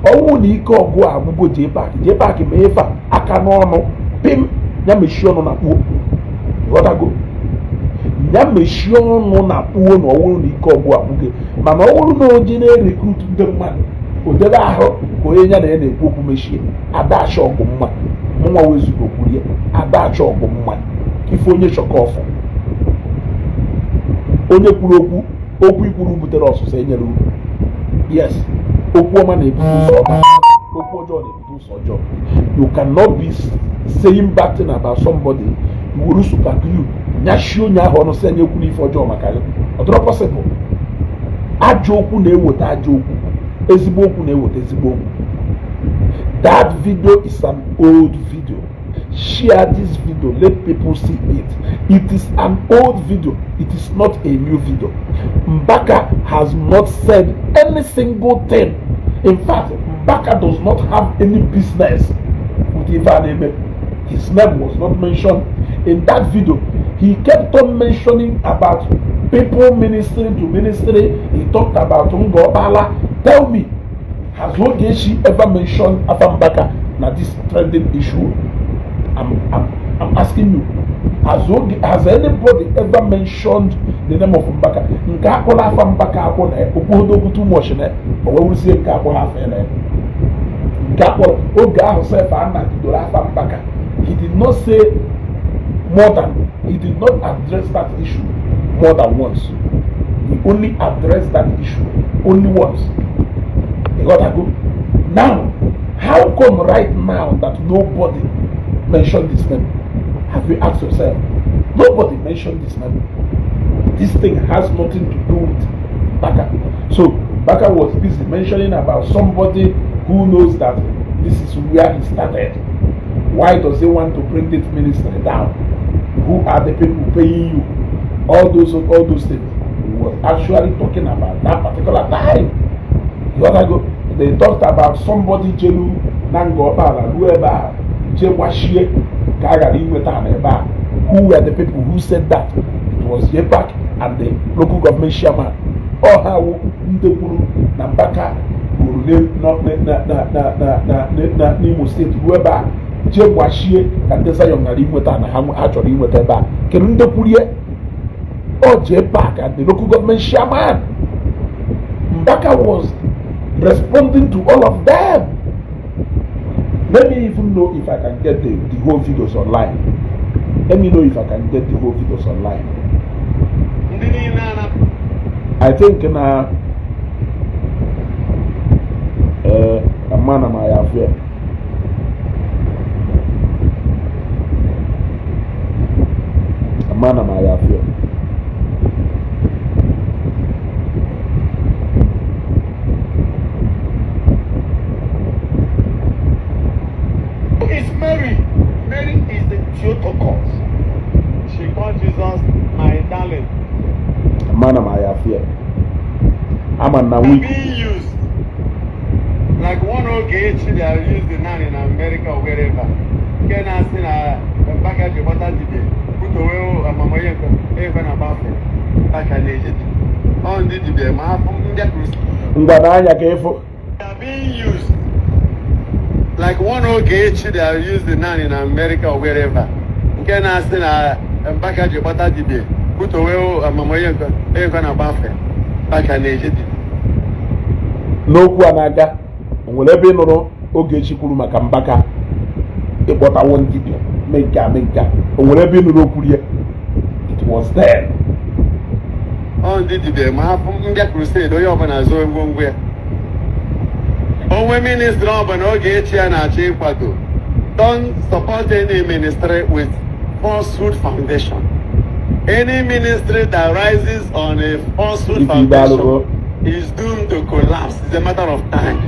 Ọnwụ na ike ọgụ a agwụgo JPAC. JPAC ma ife a aka n'ọnụ pim, ya mechie ọnụ na kpuo. Ghọtago? Ya mechie ọnụ na kpuo na ọwụrụ na ike ọgụ agwụgo. Mana ọ bụrụ na oje na-erecruit ndị mmadụ, o debe ahụ ka onye ya na ya na-ekwu okwu mechie. Ada achọ ọgụ mma. Mụnwa wezugo kwurie, ada achọ ọgụ mma. Ife onye chọka ọfụ, onye kwuru okwu, okwu ikwuru butere ọsụsọ enyere uru. Yes, okwu ọma na-ebute ụzọ ọma, okwu ọjọọ na-ebute ụzọ ọjọọ. You cannot be saying bad thing about somebody, wuru super glue nyashie onye ahụ ọnụ, sị anya ekwu n'ife ọjọọ maka gị. Ọ dịrọ possible. Ajọ okwu na-eweta ajọ okwu, ezigbo okwu na-eweta ezigbo okwu. That video is an old video. Share this video, let people see it. It is an old video, it is not a new video. Mbaka has not said any single thing. In fact, Mbaka does not have any business with ife a. His name was not mentioned in that video. He kept on mentioning about people ministering to ministry. He talked about Ngobala. Tell me, has Ogechi ever mentioned afa Mbaka na this trending issue? I'm asking you. Has anybody ever mentioned the name of Mbaka? Nke akpọrọ afa Mbaka akpọ na okwu okwu too much na o wee wuzie nke akpọrọ afa ya na nke akpọrọ oge ahụ sef a nagidoro afa Mbaka. He did not say more than, he did not address that issue more than once. He only addressed that issue only once. You got to go. Now, how come right now that nobody mentioned this name? Have you asked yourself? Nobody mentioned this name. This thing has nothing to do with Mbaka. So Mbaka was busy mentioning about somebody who knows that this is where he started. Why does he want to bring this ministry down? Who are the people paying you? All those things. He was actually talking about that particular time. You gotta go. They talked about somebody jelu na Ngọkpala ruo ebe a jee gbachie ka a ghara inweta na ebe a. Who were the people who said that? It was JPAC and the local government chairman. Ọ ha wụ ndị kwuru na Mbaka ruru na n'Imo Steeti ruo ebe a jee gbachie ka ndị Zion ghara inweta na ha chọrọ inweta ebe a. Kedu ndị kwurie? Ọ JPAC and the local government chairman. Mbaka was responding to all of them. Let me even know if I can get the whole videos online. Let me know if I can get the whole videos online. Ndị niile a na I think na mana ma ya afọ ya. Mana ma ya afọ ya. Who is Mary? Mary is the Theotokos. She called Jesus my darling. Mana ma ya afọ ya. Ama na Are week. being used like one Ogechi they are using now in America or wherever. Nke na-asị na Mbaka ji gbata dibia butowe amamihe nke ebe na gbafe Mbaka na-eje ọ ndị dibia ma afụ ndị crusade. Ngwa n'anya ka ịfụ. They are being used like one Ogechi they are using now in America or wherever. Nke na-asị na Mbaka ji gbata dibia butowe amamihe nke ebe na gbafe Mbaka na-eje dibia. N'okwu a na-aga, o nwere ebe ị nụrụ Ogechi kwuru maka Mbaka ịkpọtawo ndị dibịa mee nke a, mee nke a? O nwere ebe ị nụrụ okwu rie? It was there. Ọ ndị dibia ma afụ ndị crusade, onye ọbụla zụọ ngwongwo ya onwe ministry ọbụla Ogechi ya na-achọ ịkwado. Don't support any ministry with falsehood foundation. Any ministry that rises on a falsehood If you foundation dalụgo. Is doomed to collapse. It's a matter of time.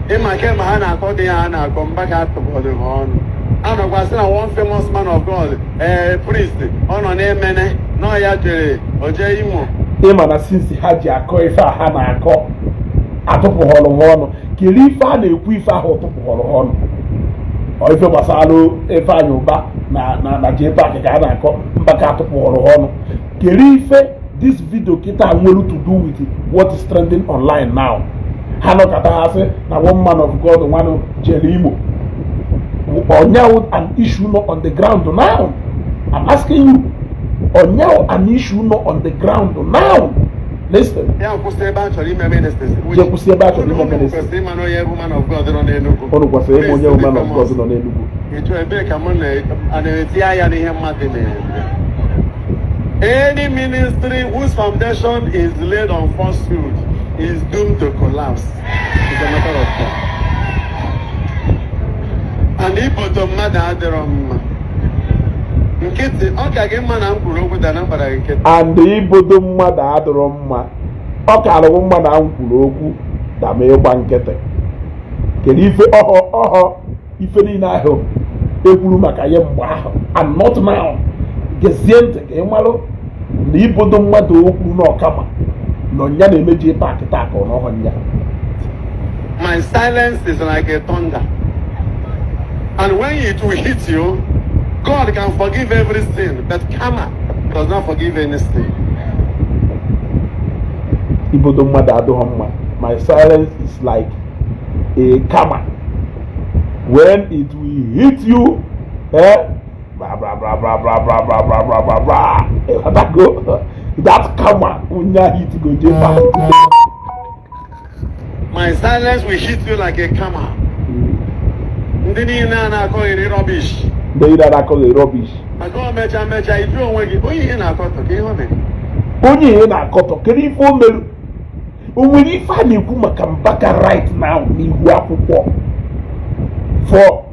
Ịma kemgbe ha na-akọ dị ya, ha na-akọ Mbaka atụbọdụ ha ọnụ. Anọkwa sị na one famous man of God, ee, priest, ọ nọ n'Emene nọ ya jere oje Imo. Ịma na since ha ji akọ ife a ha na-akọ, atụpụghọrọ ha ọnụ. Kedu ife a na-ekwu ife ahụ tụpụghọrọ ha ọnụ? Ọ ife gbasara Ifeanyị Ụba na JPAC ka a na-akọ, Mbaka atụpụghọrọ ha ọnụ. Kedu ife this video kịta nwere to do with what is trending online now? Ha nọkọta, ha sị na one man of God nwanụ jere Imo. Onyawu an issue not on the ground now? I'm asking you, onyawu an issue not on the ground now? Listen. Ya kwụsị ebe a chọrọ ime ministries. Je kwụsị ebe a chọrọ ime Unu ministry. kwesịrị ịma na onye bụ man of God nọ n'Enugu. Unu kwesịrị ịma onye bụ man of God nọ n'Enugu. Ịjụ ebee ka mụ na na-eti anya n'ihe mmadụ na-eme. Any ministry whose foundation is laid on falsehood is doomed to collapse. It's a matter of fact. And ibodo mmadụ adịrọ mma. Nkịtị, ọ ka gị mma na m kwuru okwu dana m gbara gị nkịtị. And ibodo mmadụ adịrọ mma. Ọ karịrị mma na m kwuru okwu dama ịgba nkịtị. Kedu ife ọhọ ọhọ ife niile ahụ ekwuru maka ya mgbe ahụ and not now? Gezie ntị ka ị marụ na ibodo mmadụ okwu na ọkama na ọnya na-eme JPAC taa ka ọ n'ọhọ nya. My silence is like a thunder. And when it will hit you, God can forgive every sin, but karma does not forgive any sin. Ibodo mmadụ adịghị mma. My silence is like a karma. When it will hit you, eh, blah blah blah blah blah blah blah blah blah blah blah. Ịghọtago? That karma onye hit go JPAC. My silence will hit you like a karma. Ndị niile a na-akọghịrị rubbish. Ndị niile a na-akọghị rubbish. Maka o mecha mecha, ịjụ onwe gị, onye ihe na-akọtọ ka ihe o mere. Onye ihe na-akọtọ, kedu ife o merụ? O nwere ife a na-ekwu maka Mbaka right now n'ihu akwụkwọ for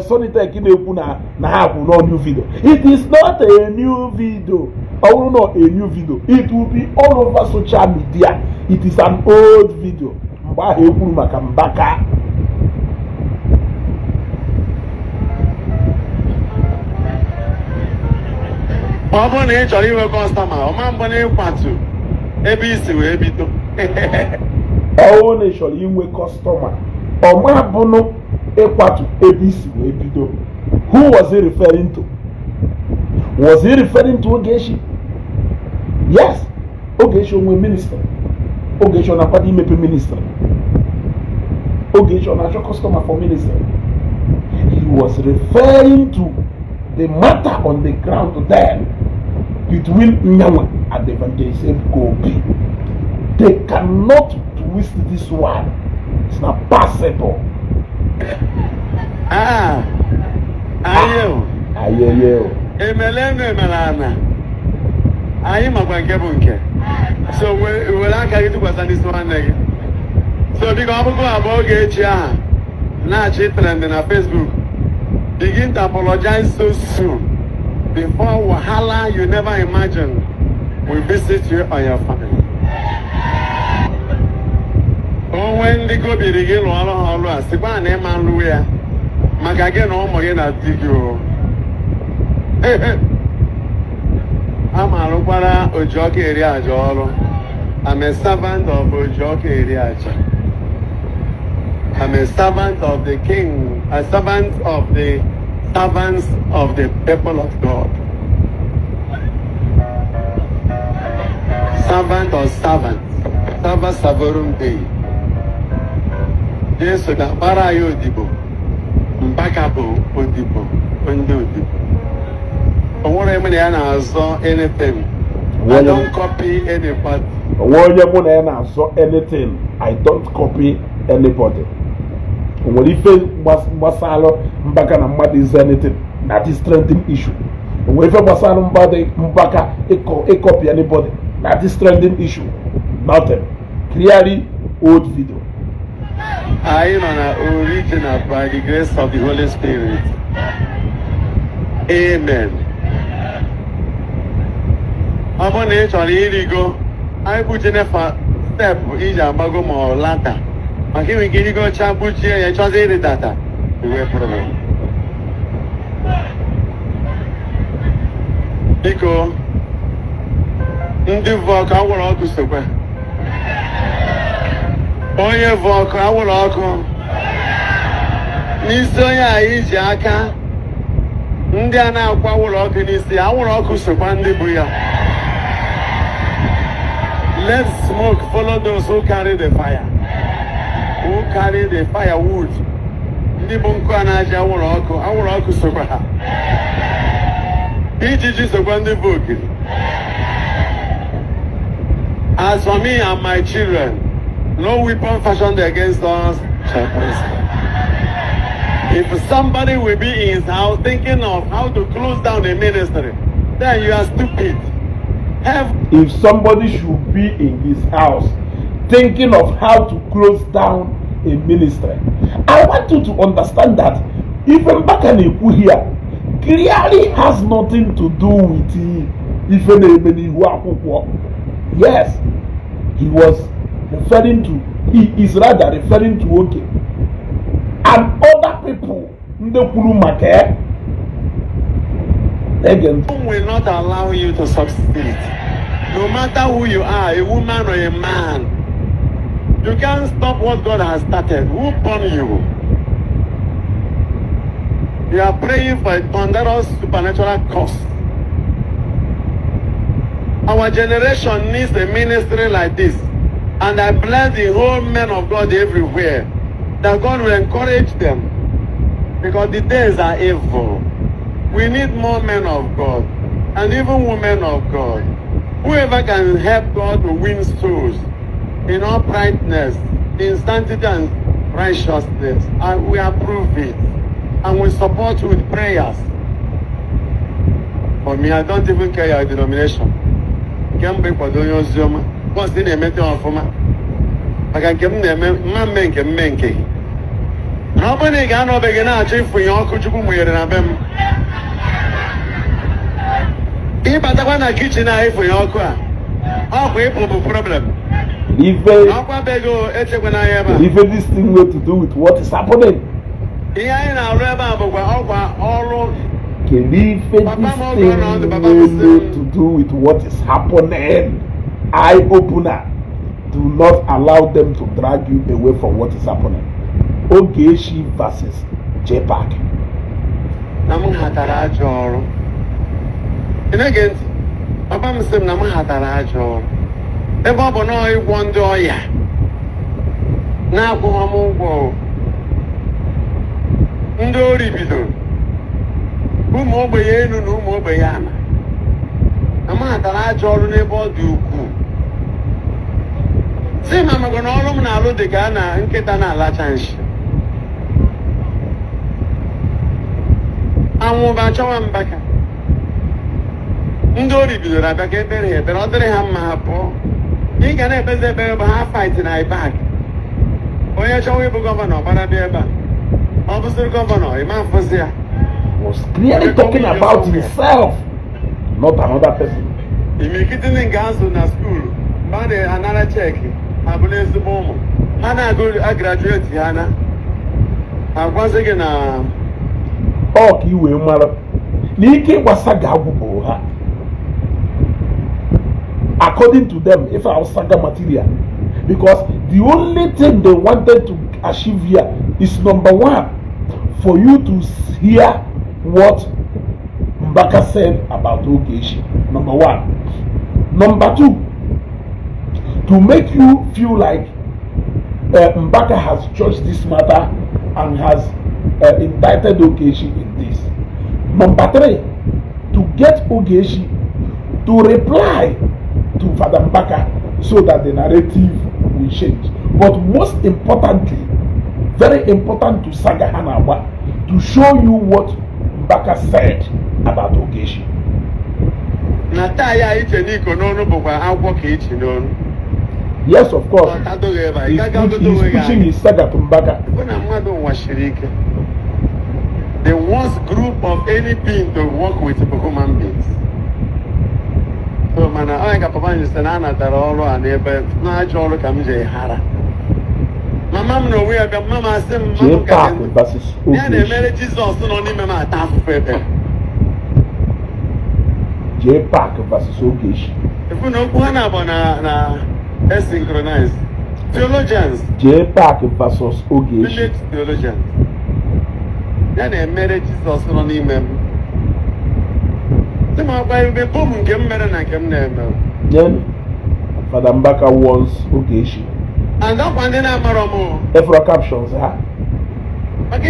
Sonitech na-ekwu na ha kwụ no new video. It is not a new video. Ọ bụrụ na a new video, it will be all over social media. It is an old video mgbe ahụ ekwuru maka Mbaka. Ọ bụrụ na ị chọrọ inwe customer, ọ ma mbụ na ịkwatu ebe isi wee bido. Ọ bụrụ na ị chọrọ inwe customer, ọ ma bụnụ ịkwatu ebe isi wee bido. Who was he referring to? Was he referring to Ogechi? Yes, Ogechi onwe ministry. Ogechi ọ na-akwado imepe ministry? Ogechi ọ na-achọ customer for ministry? He was referring to the matter on the ground there between Nyanwa and Evangelist Ebuka Obi. They cannot twist this one. It's not possible. Ah, anyị o. Ayẹyẹ o. Emele enu emele ana. Anyị makwa nke bụ nke. So were aka gị tụkwasị n'isi nwanne gị. So biko, ọ bụkwa abụọ Ogechi aha na-achị trend na Facebook. Begin to apologize so soon before wahala you never imagine will visit you or your family. Onwe ndị gobiri gị lụọ ọrụ ha ọrụ a sịkwa na ịma nlụ ya maka gị na ụmụ gị na di gị o. A ma arụkwara Ojiọkụ eri aja ọrụ. I'm a servant of Ojiọkụ eri aja. I'm a servant of the king, a servant of the servants of the people of God. Servant or servant. Serva servorum Dei. Jesu ga-agbara ya odibo. Mbaka bụ odibo, ndị odibo. O nwere eme na ya na-azọ anything. I don't copy anybody. Onwe onye mụ na ya na-azọ anything. I don't copy anybody. O nwere ife gbasara Mbaka na mmadụ is anything na this trending issue? O nwere ife gbasara Mbaka ịcopy anybody na this trending issue? Nothing. Clearly old video. Anyị nọ na original by the grace of the Holy Spirit. Amen. Ọ bụrụ na ị chọrọ irigo, anyị bụ Jennifer step iji agbago ma ọ lata. Maka inwe ike irigocha gbuchie ya, chọzi ịrịdata iwe problem. Biko, ndị vụ ọkụ, anwụrụ ọkụ sokwe. Onye vụ ọkụ, anwụrụ ọkụ n'isi onye anyị ji aka. Ndị a na-akwa anwụrụ ọkụ n'isi, anwụrụ ọkụ sokwa ndị bụ ya. Let smoke follow those who carry the fire, who carry the firewood. Ndị bụ nkụ a na-aji anwụrụ ọkụ, anwụrụ ọkụ sokwa ha. Ijiji sokwa ndị bụ ogiri. As for me and my children, no weapon fashioned against us shall prosper. If somebody will be in his house thinking of how to close down a ministry, then you are stupid. Have If somebody should be in his house thinking of how to close down a ministry, I want you to understand that ife Mbaka na-ekwu here clearly has nothing to do with ife na-eme n'ihu akwụkwọ. Yes, he was referring to, he is rather referring to Oge and other people ndị kwuru maka ya. Na-ege ntị. Will not allow you to succeed. No matter who you are, a woman or a man, you can't stop what God has started. Who born you? You are praying for a thunderous supernatural cause. Our generation needs a ministry like this. And I bless the whole men of God everywhere that God will encourage them, because the days are evil. We need more men of God and even women of God. Whoever can help God to win souls in uprightness, in sanctity and righteousness, and we approve it. And we support you with prayers. For me, I don't even care your denomination. Nke mbụ, ịkwado onye ozi ọma, bọs ị na-emete ọfụma. Maka nke m na-eme mma mme nke mme nke gị. Na ọ bụrụ na ị ga-anọbe gị na-achọ ịfụnye ọkụ Chukwu mụnyere na be m. Ịbatakwa na kitchen a, ịfụnye ọkụ a, ọkwa ịpụ bụ problem. Ife Ọkwa be gị o, echekwana anya ebe a. ife this thing wey to do with what is happening? Ihe anyị na-arụ ebe a bụkwa ọkwa ọrụ. Kedu ife Papa this m oge thing ọ nọ ndụ, papa m sị wey m- to do with what is happening? Eye opener. Do not allow them to drag you away from what is happening. Ogechi versus JPAC. Na m hatara ajọ ọrụ. Ị na-ege ntị? Papa m sị m na m hatara ajọ ọrụ, ebe ọ bụ na ọ ịgwọ ndị ọya na-akwụghọ m ụgwọ o. Ndị ori bidoro ụmụ ogbenye elu na ụmụ ogbenye ala, na m hatara ajọ ọrụ n'ebe ọ dị ukwuu. Si ma maka na ọrụ m na-alụ dị ka a na nkịta na-alacha nshi, anwụba chọwa Mbaka. Ndị ori bidoro abịa ka ekpere ha ekpere, ọ dịrị ha mma, ha pụọ. Ị ga na-ekpezi ekpere bụ ha fight na back. Onye chọwa ịbụ governor, gbara bịa ebe a. Ọ bụziri governor, ịma mfụzi ya. Was clearly talking about himself, not another person. Imirikiti ndị nke azụ na school, mgbe a na-anara cheque, ha bụrụ ezigbo ụmụ, ha na-agụ a graduate, ha na agwazi gị na Ọ ka i wee mara na ike ịgwa saga agwụbụ ha. According to them, if I was saga material, because the only thing they wanted to achieve here is, number one, for you to hear what Mbaka said about Ogechi, number one. Number two, to make you feel like Mbaka has judged this matter and has indicted Ogechi in this. Number three, to get Ogechi to reply to Father Mbaka so that the narrative will change. But most importantly, very important to Saga Hanawa, to show you what Mbaka said about Ogechi. Na taa ya iche n'iko n'onu bụkwa agwọ ka ichi n'onu. Yes, of course. Ọ tadoghị ebe a ị He's, gaghị push, agodo he's onwe gị pushing anya. his saga to Mbaka. Hụ na mmadụ ụwa siri ike. The worst group of any being to work with bụ human beings. So mana onye ka papa m sị na a natara ọrụ a n'ebe n'ajọ ọrụ ka m ji hara. Mama. Mma m na onwe ya bịa, mma m asị m, mma m ka JPAC dị ndụ. versus Ya Ogechi. na-emere Jizọs nọ n'ime m ata afụfụ ebe. JPAC versus Ogechi. Efu na okwu ha na-abụ na asynchronize. Theologians, JPAC versus Ogechi. Village theologians. Ya na-emere Jizọs nọ n'ime m. Sị m akwa ebe bom nke m mere na nke m na-eme. Then Fada Mbaka warns Ogechi. And ọkwa ndị na-amarọ m o. Efro captions ha. Maka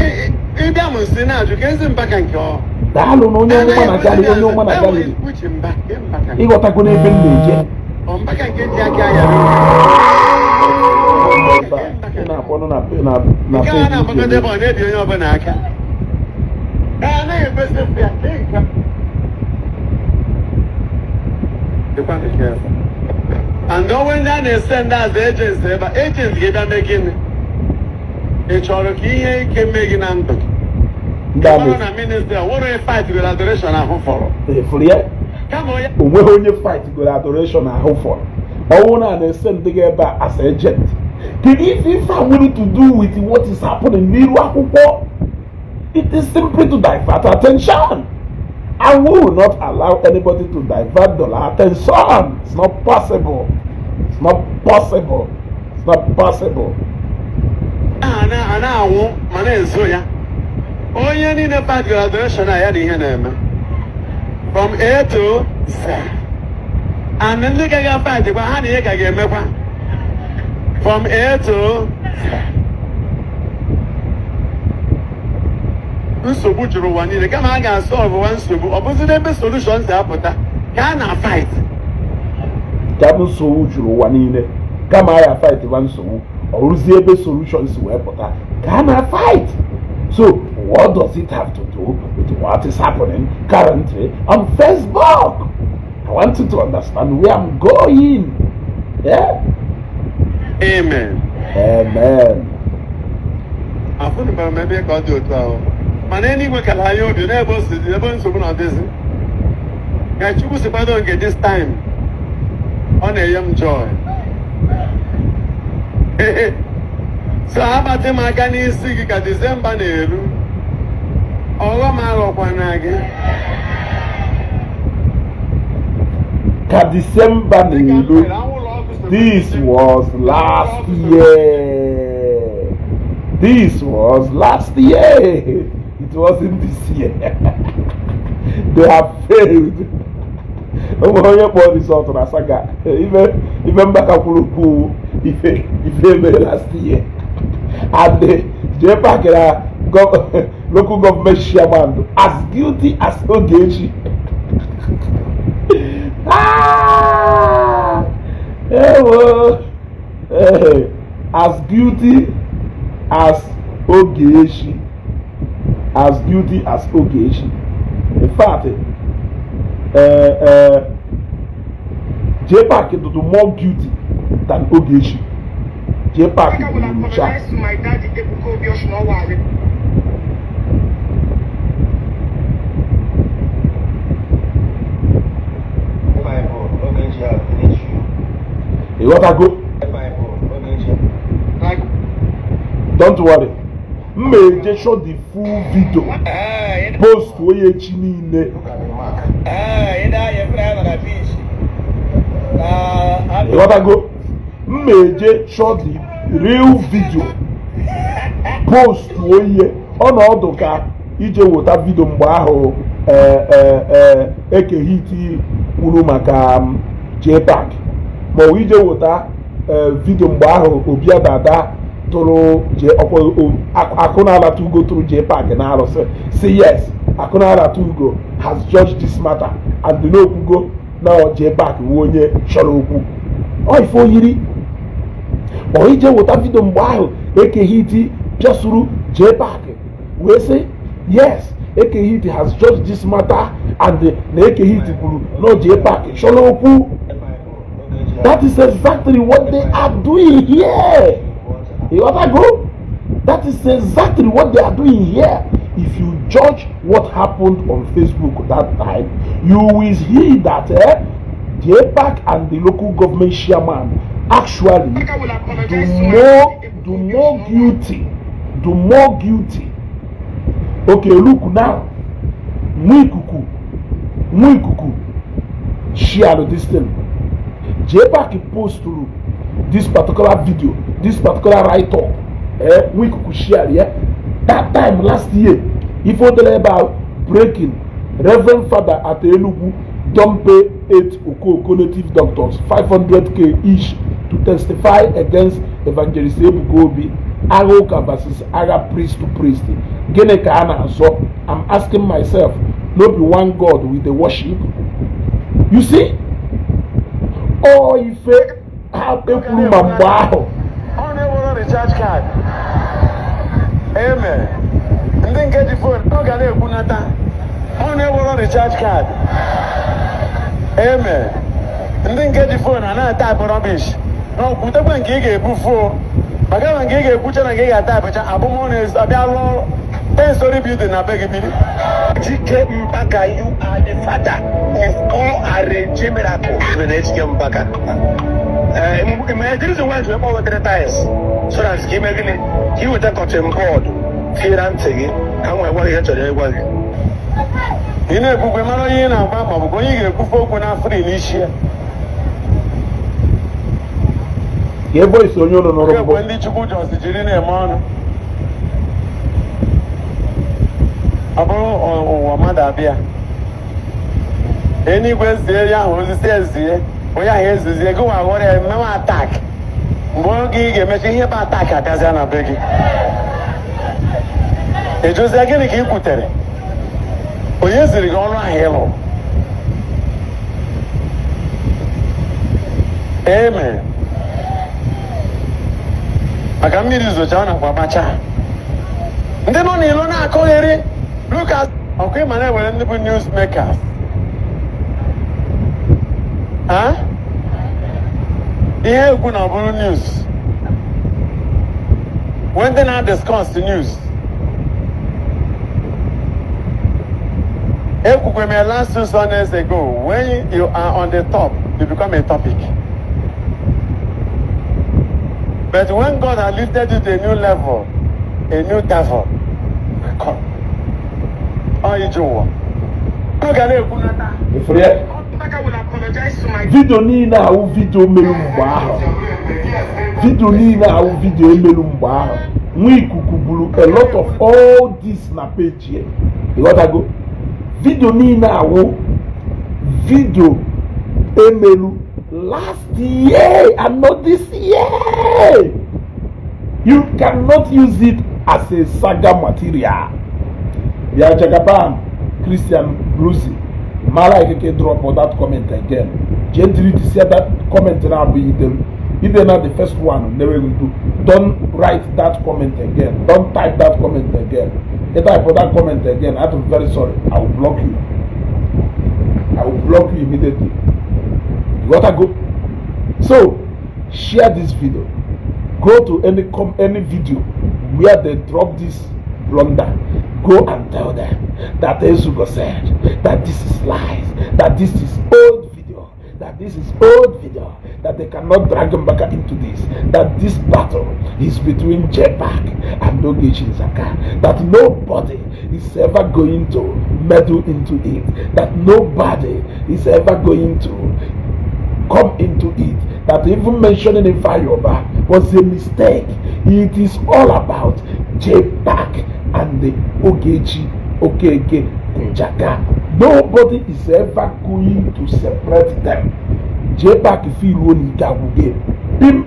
ịbịa m nsi na-ajụ ka ezi Mbaka nke ọ. Daalụ na onye ọma na gallery, onye ọma na gallery. Uche Mbaka, Mbaka. Ịghọtago n'ebe m na-eje. Ọ Mbaka nke ji aka ya. Ị na-akpọnụ na Nke a na-agbakọta ebe page. ọ na-ebi onye ọbụla aka. Ee, anaghị ekwesị ya. Kee nke a. Dịkwa nke a. And onwe ndị a na-ese ndị azụ agents ebe a, agents ga-ebịa mee gịnị? Ị chọrọ ka ihe ike mee gị na ndụ gị? Ndị a Ọrụ na ministry a, nwere onye fight with adoration ahụ fọrọ. Na-efuru ya. Kama onye Onweghị onye fight goro adoration ahụ fọrọ. Ọnwụ na na-ese ndị gị ebe a as agent. Kedu ife a nwere to do with what is happening n'iru akwụkwọ? It is simply to divert attention. And we will not allow anybody to divert the attention. It's not possible. It's not possible. It's not possible. A na-anwụ ma na-ezo ya. Onye niile fight with adoration a, ya na ihe na-eme. From A to Z. And ndị ka ga fight kwa ha na ihe ka ga-emekwa. From A to Z. Nsogbu juru ụwa niile, kama a ga-asolve ụwa nsogbu, ọ bụzi n'ebe solution si apụta ka a na fight. Ka bụ nsogbu juru ụwa niile, kama a ya fight ba nsogbu, ọ rụzie ebe solution si wee pụta ka a na fight. So what does it have to do with what is happening currently on Facebook? I want you to understand where I'm going. Yeah? Amen. Amen. Afụnụbara m ebe ka ọ dị otu ahụ, mana eluigwe kara anya obi n'ebe o si dị, ebe nsogbu na-adịzi ka Chukwu si kwado nke this time, ọ na-enye m joy. So abatị m aka n'isi gị ka Disemba na-eru, ọghọm aghọkwana gị. Ka Disemba na-eru. This was last year. This was last year. It wasn't this year. They have failed. Onwe onye kpọọ result na saga ife Mbaka kwuru bụ ife mere last year, and the JPAC na local government chairman as guilty as Ogechi. Ah! Ewo! Eh, as guilty as Ogechi, as guilty as Ogechi. In fact, JPAC is more guilty than Ogechi. JPAC I will bụ ncha. apologize to my daddy, Ebuka Obi Oshinowari. Bible, Ogechi have finished you. Ịghọtago? Bible, Ogechi. Like, Don't worry, m ma eje show the full video post onye echi niile. Look at the mark. Ịghọtago? M ma eje show the real video post onye ọnọdụ ka ije weta video mgbe ahụ Ekehiti kwuru maka JPAC, ma ọ bụ ije weta video mgbe ahụ Obi Adada tụrụ Akụnalata Ugo tụrụ JPAC na arụsị, si yes, Akụnalata Ugo has judged this matter and n'okwugo na JPAC wụ onye chọrọ okwu. Ọ ife oyiri ọ ije weta video mgbe ahụ Ekehiti pịasuru JPAC wee sị yes, Ekehiti has judged this matter and na Ekehiti kwuru na JPAC chọrọ okwu. That is exactly what they are doing here. Ịghọtago? That is exactly what they are doing here. If you judge what happened on Facebook that time, you will see that JPAC and the local government chairman Actually, Mbaka will the apologize to my more the more guilty, the more guilty. Okay, look now, Nwikuku, Nwikuku share this thing. JPAC post through this particular video, this particular write-up. Nwikuku share, yeah, that time last year. Ife o dere ebe a: "Breaking: Reverend Father at Enugu don pay eight Okoko native doctors 500K each to testify against Evangelist Ebuka Obi. Agha ụka versus agha priest to priest. Gịnị ka a na-azọ? I'm asking myself. No be one God we dey worship?" You see, ọ ife ha ekwuru ma mgbe ahụ. Ọ na-ewere recharge card eme ndị nke ji phone ọ ga na-ekwunata. Ọ na-ewere recharge card eme ndị nke ji phone a na-atype rubbish na okwutekwe nke ị ga-ebufuo maka na nke ị ga-ekwucha na nke ị ga-atypecha abụmọ na-abịa rụọ 10-story building na be gị biri. Ejike Mbaka, you are the father of all arranged miracles. Ejike Mbaka. The reason why we kpọọ three times so that ka ime gịnị, ka ị weta cotton bud tiere ntị gị ka m wee gwa gị ihe chọrọ ịgwa gị. Ị na-ekwukwe mara onye ị na-agba ma ọ bụ onye ị ga-ekwufe okwu na free n'isi ya. Ka voice onye ụlọ nụrụ mbụ. Ekwe ndị Chukwu just jiri na-eme ọnụ ọ bụrụ ụwa mmadụ abịa enigwe zie ya ahụ ozizi ezie onye ahụ ezizie gị nwa ghọrọ ya mewe attack. Mgbe oge ị ga-emechi ihe bụ attack abịazịa na be gị, ejozie gịnị ka ị kwutere? Onye ziri gị ọrụ ahụ ịlụ? Amen. Maka mmiri zocha ọ nakwa gbacha ndị nọ n'ilo na-akọgheri. Lukas ọkụ ịma na-ewere ndị bụ news makers ha ihe ekwu na ọ bụrụ news when they na-discuss the news. Ekwukwe m ya last 2 Sundays ago, when you are on the top, you become a topic, but when God has lifted you to a new level, a new devil will come. Ọ ije ụwa ọ ga na-ekwunata. Ifuru ya. Mbaka will apologize to my Video niile ahụ, video melu mgbe ahụ, video niile ahụ, video emelu mgbe ahụ. Nwa ikuku gburu a lot of all this na page ya. Ịghọtago? Video niile ahụ, video emelu last year and not this year. You cannot use it as a saga material. Ya Jagaban Christian Bluzi mara ikeke drop that comment again. Jee delete sia that comment. Na abụghị idem ide na the first one never do. Don't write that comment again. Don't type that comment again. If type that comment again, I'm very sorry, I will block you. I will block you immediately. You gotta go. So share this video. Go to any video where they drop this blunder. Go and tell them that Ezugo said that this is lies, that this is old video, that this is old video, that they cannot drag Mbaka into this, that this battle is between JPAC and Ogechi Njaka, that nobody is ever going to meddle into it, that nobody is ever going to come into it, that even mentioning Ifeanyi was a mistake. It is all about JPAC and the Ogechi Okeke Njaka. Nobody is ever going to separate them. JPAC feel n'ike agwụge pim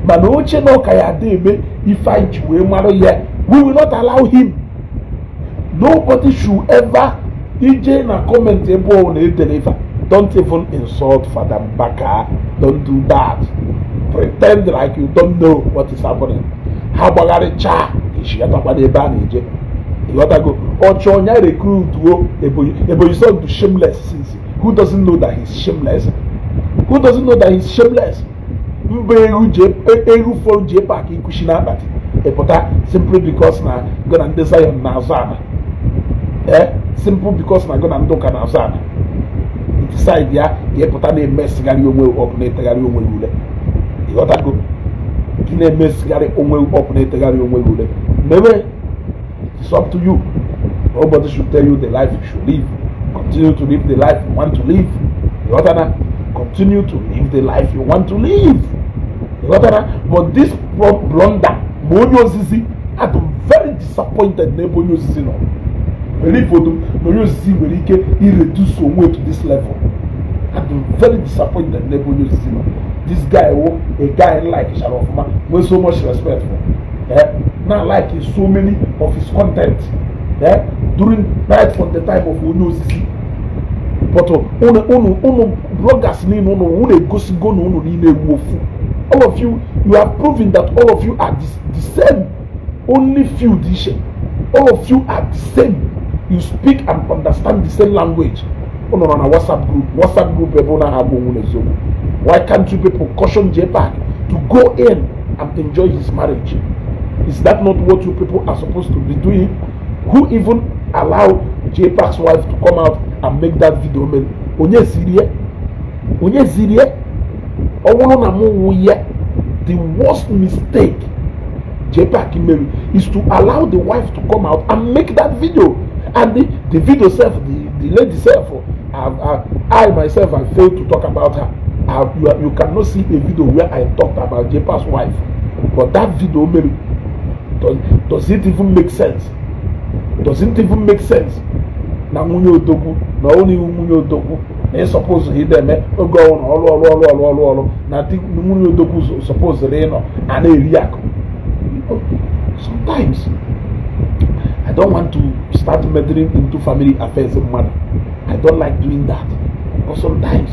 mana oche na ọka ya ada eme ife anyị ji wee mara ya. We will not allow him. Nobody should ever ije na comment ebe ọ na-edere ife. Don't even insult Father Mbaka. Don't do that. Pretend like you don't know what is happening. Ha gbagharịchaa echigatakwa n'ebe a na-eje. Ịghọtago? Ọchọ onye recruit o Ebonyi son to shameless since who doesn't know that he's shameless, who doesn't know that he's shameless. Mba eru je eru fọrọ JPAC ikushi na akpati ịpụta simply because na go na ndị Zion na-azụ ana, simple because na go na ndị ụka na-azụ ana, decide ya ga-epụta na-emesigharị onwe ọ bụ na-etegharị onwe ya ule. Ịghọtago? Gị na-emezigharị onwe ọpụ, na-etegharị onwe gị ule mewe. It's up to you. Nobody should tell you the life you should live. Continue to live the life you want to live. Ịghọtana? Continue to live the life you want to live. Ịghọtana? But this blunder ma onye ozizi, I'm very disappointed n'ebe onye ozizi nọ. Believe odu na onye ozizi nwere ike ireduce onwe to this level. I'm very disappointed n'ebe onye ozizi nọ. This guy wo a guy like chara ọfụma, nwee so much respect for, eh? Now like so many of his content, eh? During right from the time of onye ozizi. But unu bloggers niile, unu egosigo na unu niile ewu ofu. All of you, you have proven that all of you are the same. Only few dị iche. All of you are the same. You speak and understand the same language. Unu nọ na WhatsApp group, WhatsApp group ebe unu ha bụ onwe n'eziokwu. Why can't you people caution JPAC to go in and enjoy his marriage? Is that not what you people are supposed to be doing? Who even allow JPAC's wife to come out and make that video? Mere onye ziri ya? Onye ziri ya? Ọ bụrụ na mụ wụ ya, the worst mistake JPAC mere is to allow the wife to come out and make that video. And the video self, the lady self, I myself, I failed to talk about her. You cannot see a video where I talked about JPAC's wife. But that video mere, does it even make sense? Doesn't even make sense na nwunye odogwu na ọ n'ihu nwunye odogwu na ị suppose ide eme oge ọrụ na ọrụ ọrụ ọrụ ọrụ ọrụ ọrụ na di nwunye odogwu suppose ịnọ a na-eri akụ. Sometimes I don't want to start meddling into family affairs mmadụ. I don't like doing that. But sometimes,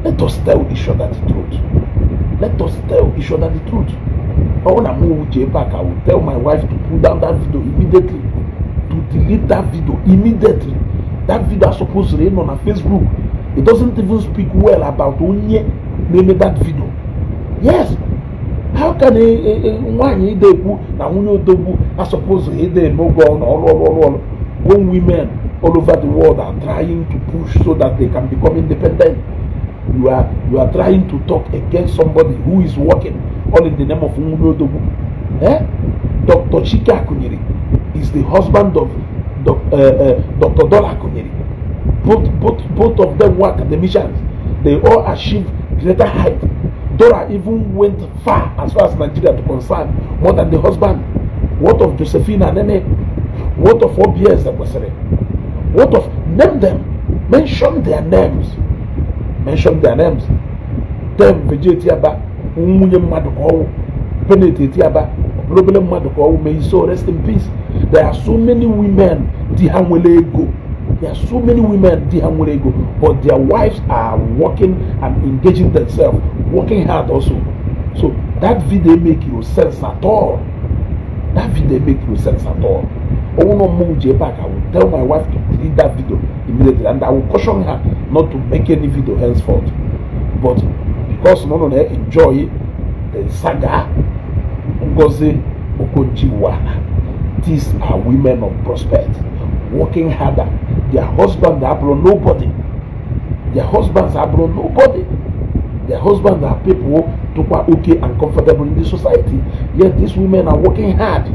let us tell each other the truth. Let us tell each other the truth. Ọ na mụ JPAC, I will tell my wife to pull down that video immediately, to delete that video immediately. That video supposed ịnọ na Facebook. It doesn't even speak well about onye na-eme that video. Yes, how can nwaanyị ide ekwu na nwunye odogwu asupposed ide eme oge ọrụ ọrụ ọrụ ọrụ ọrụ, when women all over the world are trying to push so that they can become independent? You are trying to talk against somebody who is working, all in the name of nwunye odogwu, eh? Dr. Chike Akunyili is the husband of Dr. Dora Akunyili. Both of them were academicians. They all achieved greater height. Dora even went far as far as Nigeria to concern, more than the husband. What of Josephine Anene? What of OBS Ekwesịrị? What of, name them, mention their names, mention their names. Them Virgy Etiaba, nwunye mmadụ ka ọwụ. Bennett Etiaba, ọbụrụ obere mmadụ ka ọwụ. May his soul rest in peace. There are so many women di ha nwere ego. There are so many women di ha nwere ego, but their wives are working and engaging themselves, working hard also. So that video make no sense at all. That video make no sense at all. Ọwụ no mụ JPAC, I will tell my wife to delete that video immediately, and I will caution her not to make any video henceforth. But because no enjoy the saga, Ngozi Okonjo-Iweala, these are women of prospect, working harder. Their husband abụrụ nobody. Their husbands abụrụ nobody. Their husbands are people who are okay and comfortable in the society, yet these women are working hard.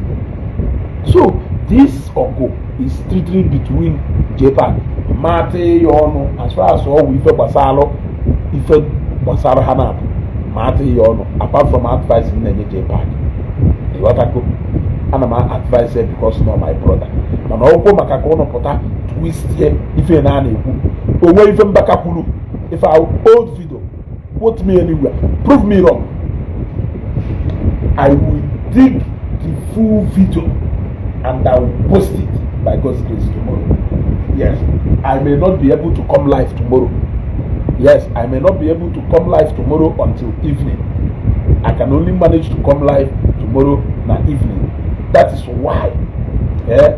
So this ọgụ is strictly between JPAC mata ya ọnụ. As far as ọwụ ife gbasara, ife gbasara ha na-abụ mata ya ọnụ, apart from advice m na-enye JPAC. Ịghọtago? Ana m advice ya because no my brother, mana ọgwụkwọ maka ka ụnụ pụta twistie ife na a na-ekwu onwe ife Mbaka kwuru. Ife ahụ old video, quote me anywhere, prove me wrong. I will dig the full video and I will post it by God's grace tomorrow. Yes, I may not be able to come live tomorrow. Yes, I may not be able to come live tomorrow until evening. I can only manage to come live tomorrow na evening. That is why, eh,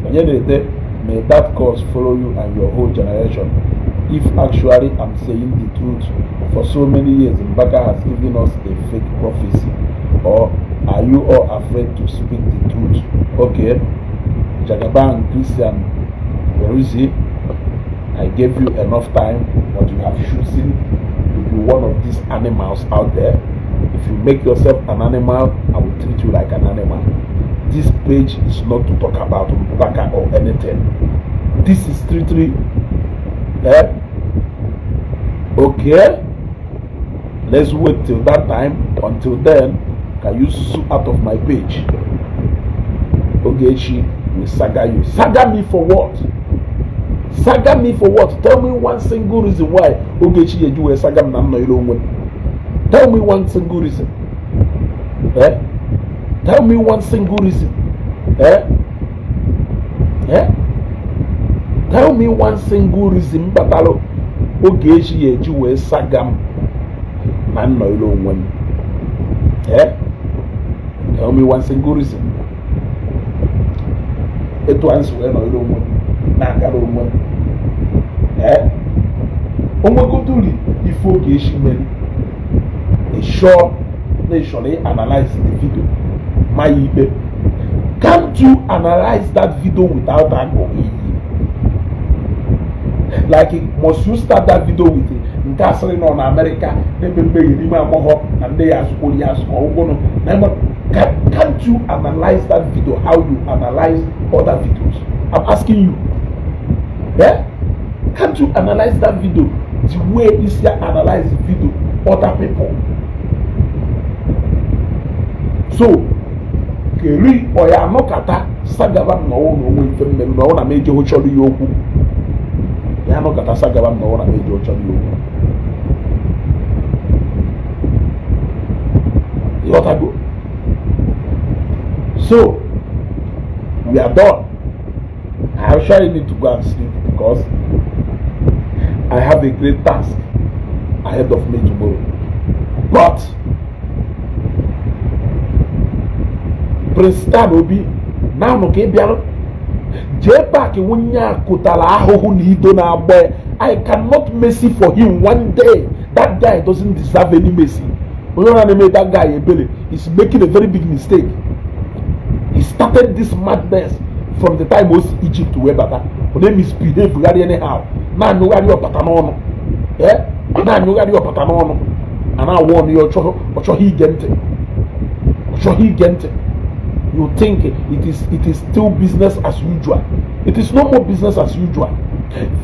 onye na-ede, may that cause follow you and your whole generation. If actually I'm saying the truth, for so many years Mbaka has given us a fake prophecy, or are you all afraid to speak the truth? Okay, Jagaban Christian Perusi, I gave you enough time, but you have chosen to be one of these animals out there. If you make yourself an animal, I will treat you like an animal. This page is not to talk about Mbaka or anything. This is strictly, eh? Okay, let's wait till that time. Until then, can you sue out of my page? Ogechi will saga you. Saga me for what? Saga me for what? Tell me one single reason why Ogechi yeji wee saga m na m nọ ire onwe m. Tell me one single reason. Eh? Tell me one single reason. Eh? Eh? Tell me one single reason kpatalụ Ogechi ya eji wee saga m na m nọ ire onwe m. Eh? Tell me one single reason. Etu a nsi wee nọ ire onwe m na-agara onwe m. Eh? Onwegoduri ife Ogechi mere ịchọọ na ịchọrọ analyze the video ma ya ikpe. Can't you analyze that video without agụ iyi? Like, must you start that video with nke asịrị nọ na Amerịka na-eme mmehie n'ime agbọghọ na ndị ya azụkwuru ya azụkọ ụgwụnụ na can't you analyze that video how you analyze other videos? I'm asking you. Yeah? Can't you analyze that video the way isi analyze the video other people? So keri ọya anọkata sagaba m n'ọwụ na onwe ife mmemme na ọwụ na m eje chọrọ ya okwu ya anọkata sagaba m n'ọwụ na m eje chọrọ ya okwu. Ịghọtago? So we are done. I actually need to go and sleep because I have a great task ahead of me tomorrow. But Prince Stan Obi now ka ị bịara jee paaki nwunye a kụtara ahụhụ na ido na-agba ya. I cannot mercy for him one day. That guy doesn't deserve any mercy. Onye ọra na-eme that guy ebere is making a very big mistake. He started this madness from the time o si Egypt wee bata. Ọ na-emisbehave gharị anyhow, na-anyụgharị ọpata n'ọnụ, eh, na-anyụgharị ọpata n'ọnụ, a na-awụ ọnụ ya ọ chọghị ige ntị, ọ chọghị ige ntị. You think it is still business as usual. It is no more business as usual.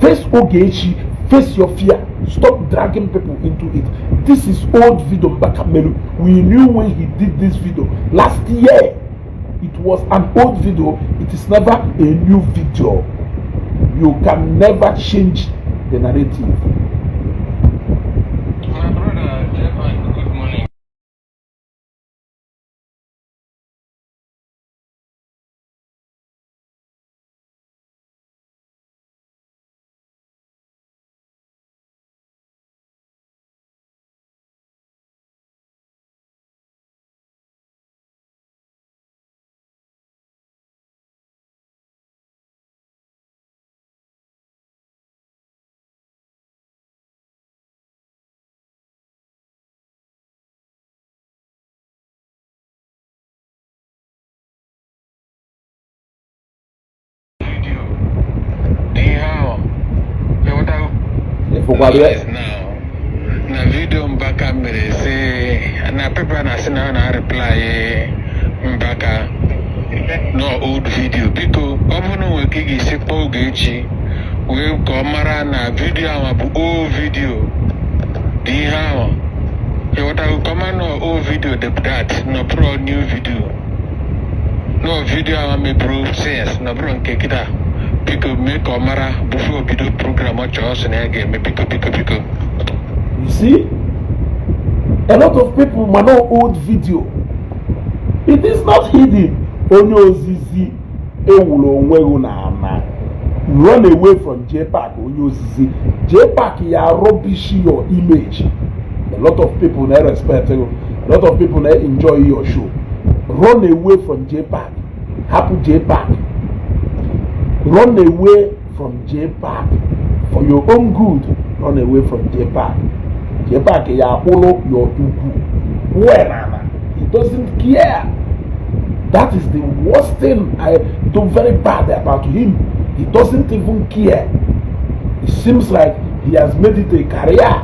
Face Ogechi, face your fear. Stop dragging people into it. This is old video Mbaka melu. We knew when he did this video last year. It was an old video. It is never a new video. You can never change the narrative. My brother, Jeff, good morning. Video. Ihe ahụ, ịghọtago? Ịfụkwara ya? Yes, now. Na video Mbaka mere sị na pepa na-asị na ọ na-reply Mbaka no old video. Biko, ọ bụrụ na o nwere ka ị ga-esi kpọọ Ogechi wee ka ọ mara na video ahụ bụ old video dị ihe ahụ. Ịghọtago? Ka ọ mara na old video dị that, na ọ bụrụ new video. No video ahụ meburu since na ọ bụrụ nke kịta. Biko mee ka ọ mara before o bido program ọ chọrọ sị na ya ga-eme. Biko, biko, biko. You see, a lot of people ma know old video. It is not hidden. Onye ozizi ewuru onwe gị na ana. Run away from JPAC, onye ozizi. JPAC ya rubbish your image. A lot of people na respect you. A lot of people na enjoy your show. Run away from JPAC. Hapụ JPAC. Run away from JPAC. For your own good, run away from JPAC. JPAC ya akpụrụ your ugwu. Well, he doesn't care. That is the worst thing I do very bad about him. He doesn't even care. It seems like he has made it a career.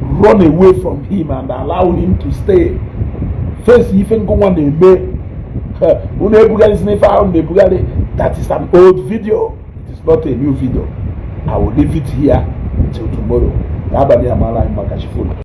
Run away from him and allow him to stay. Face ife ngụnwa na-eme. Unu ebugharịzi n'ife ahụ na-ebugharị. That is an old video, it is not a new video. I will leave it here till tomorrow. N'abalị amara anyị maka chifonu.